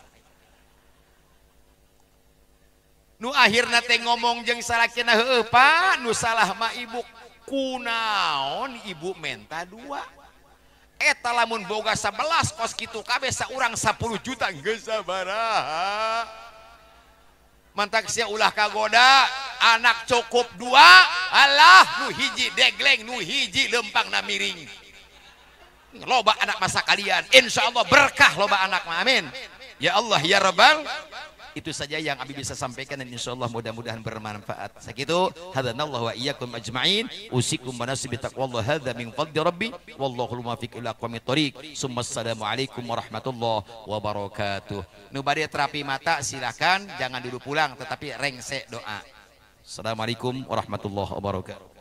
Nu akhirna teh ngomong jeung salakina heueuh Pak, nu salah mah ibu. Kunaon ibu menta 2. Eta lamun boga 11 kos kitu kabeh saurang 10 juta geus sabaraha. Mantak sia ulah kagoda, anak cukup 2, alah nu hiji degleng, nu hiji lempangna miring. Loba anak masa kalian, insyaallah berkah loba anak mah, amin. Ya Allah ya Rabbal. Itu saja yang Abi bisa sampaikan dan insyaallah mudah-mudahan bermanfaat. Sakitu hadanallahu wa iyyakum ajma'in. Usikum wa nafsi bi taqwallah, hadza min fadli rabbi wallahu muwaffiq ila aqwamit thoriq. Summa assalamu alaikum warahmatullahi wabarakatuh. Nu bade terapi mata silakan, jangan dulu pulang tetapi rengse doa. Assalamualaikum warahmatullahi wabarakatuh.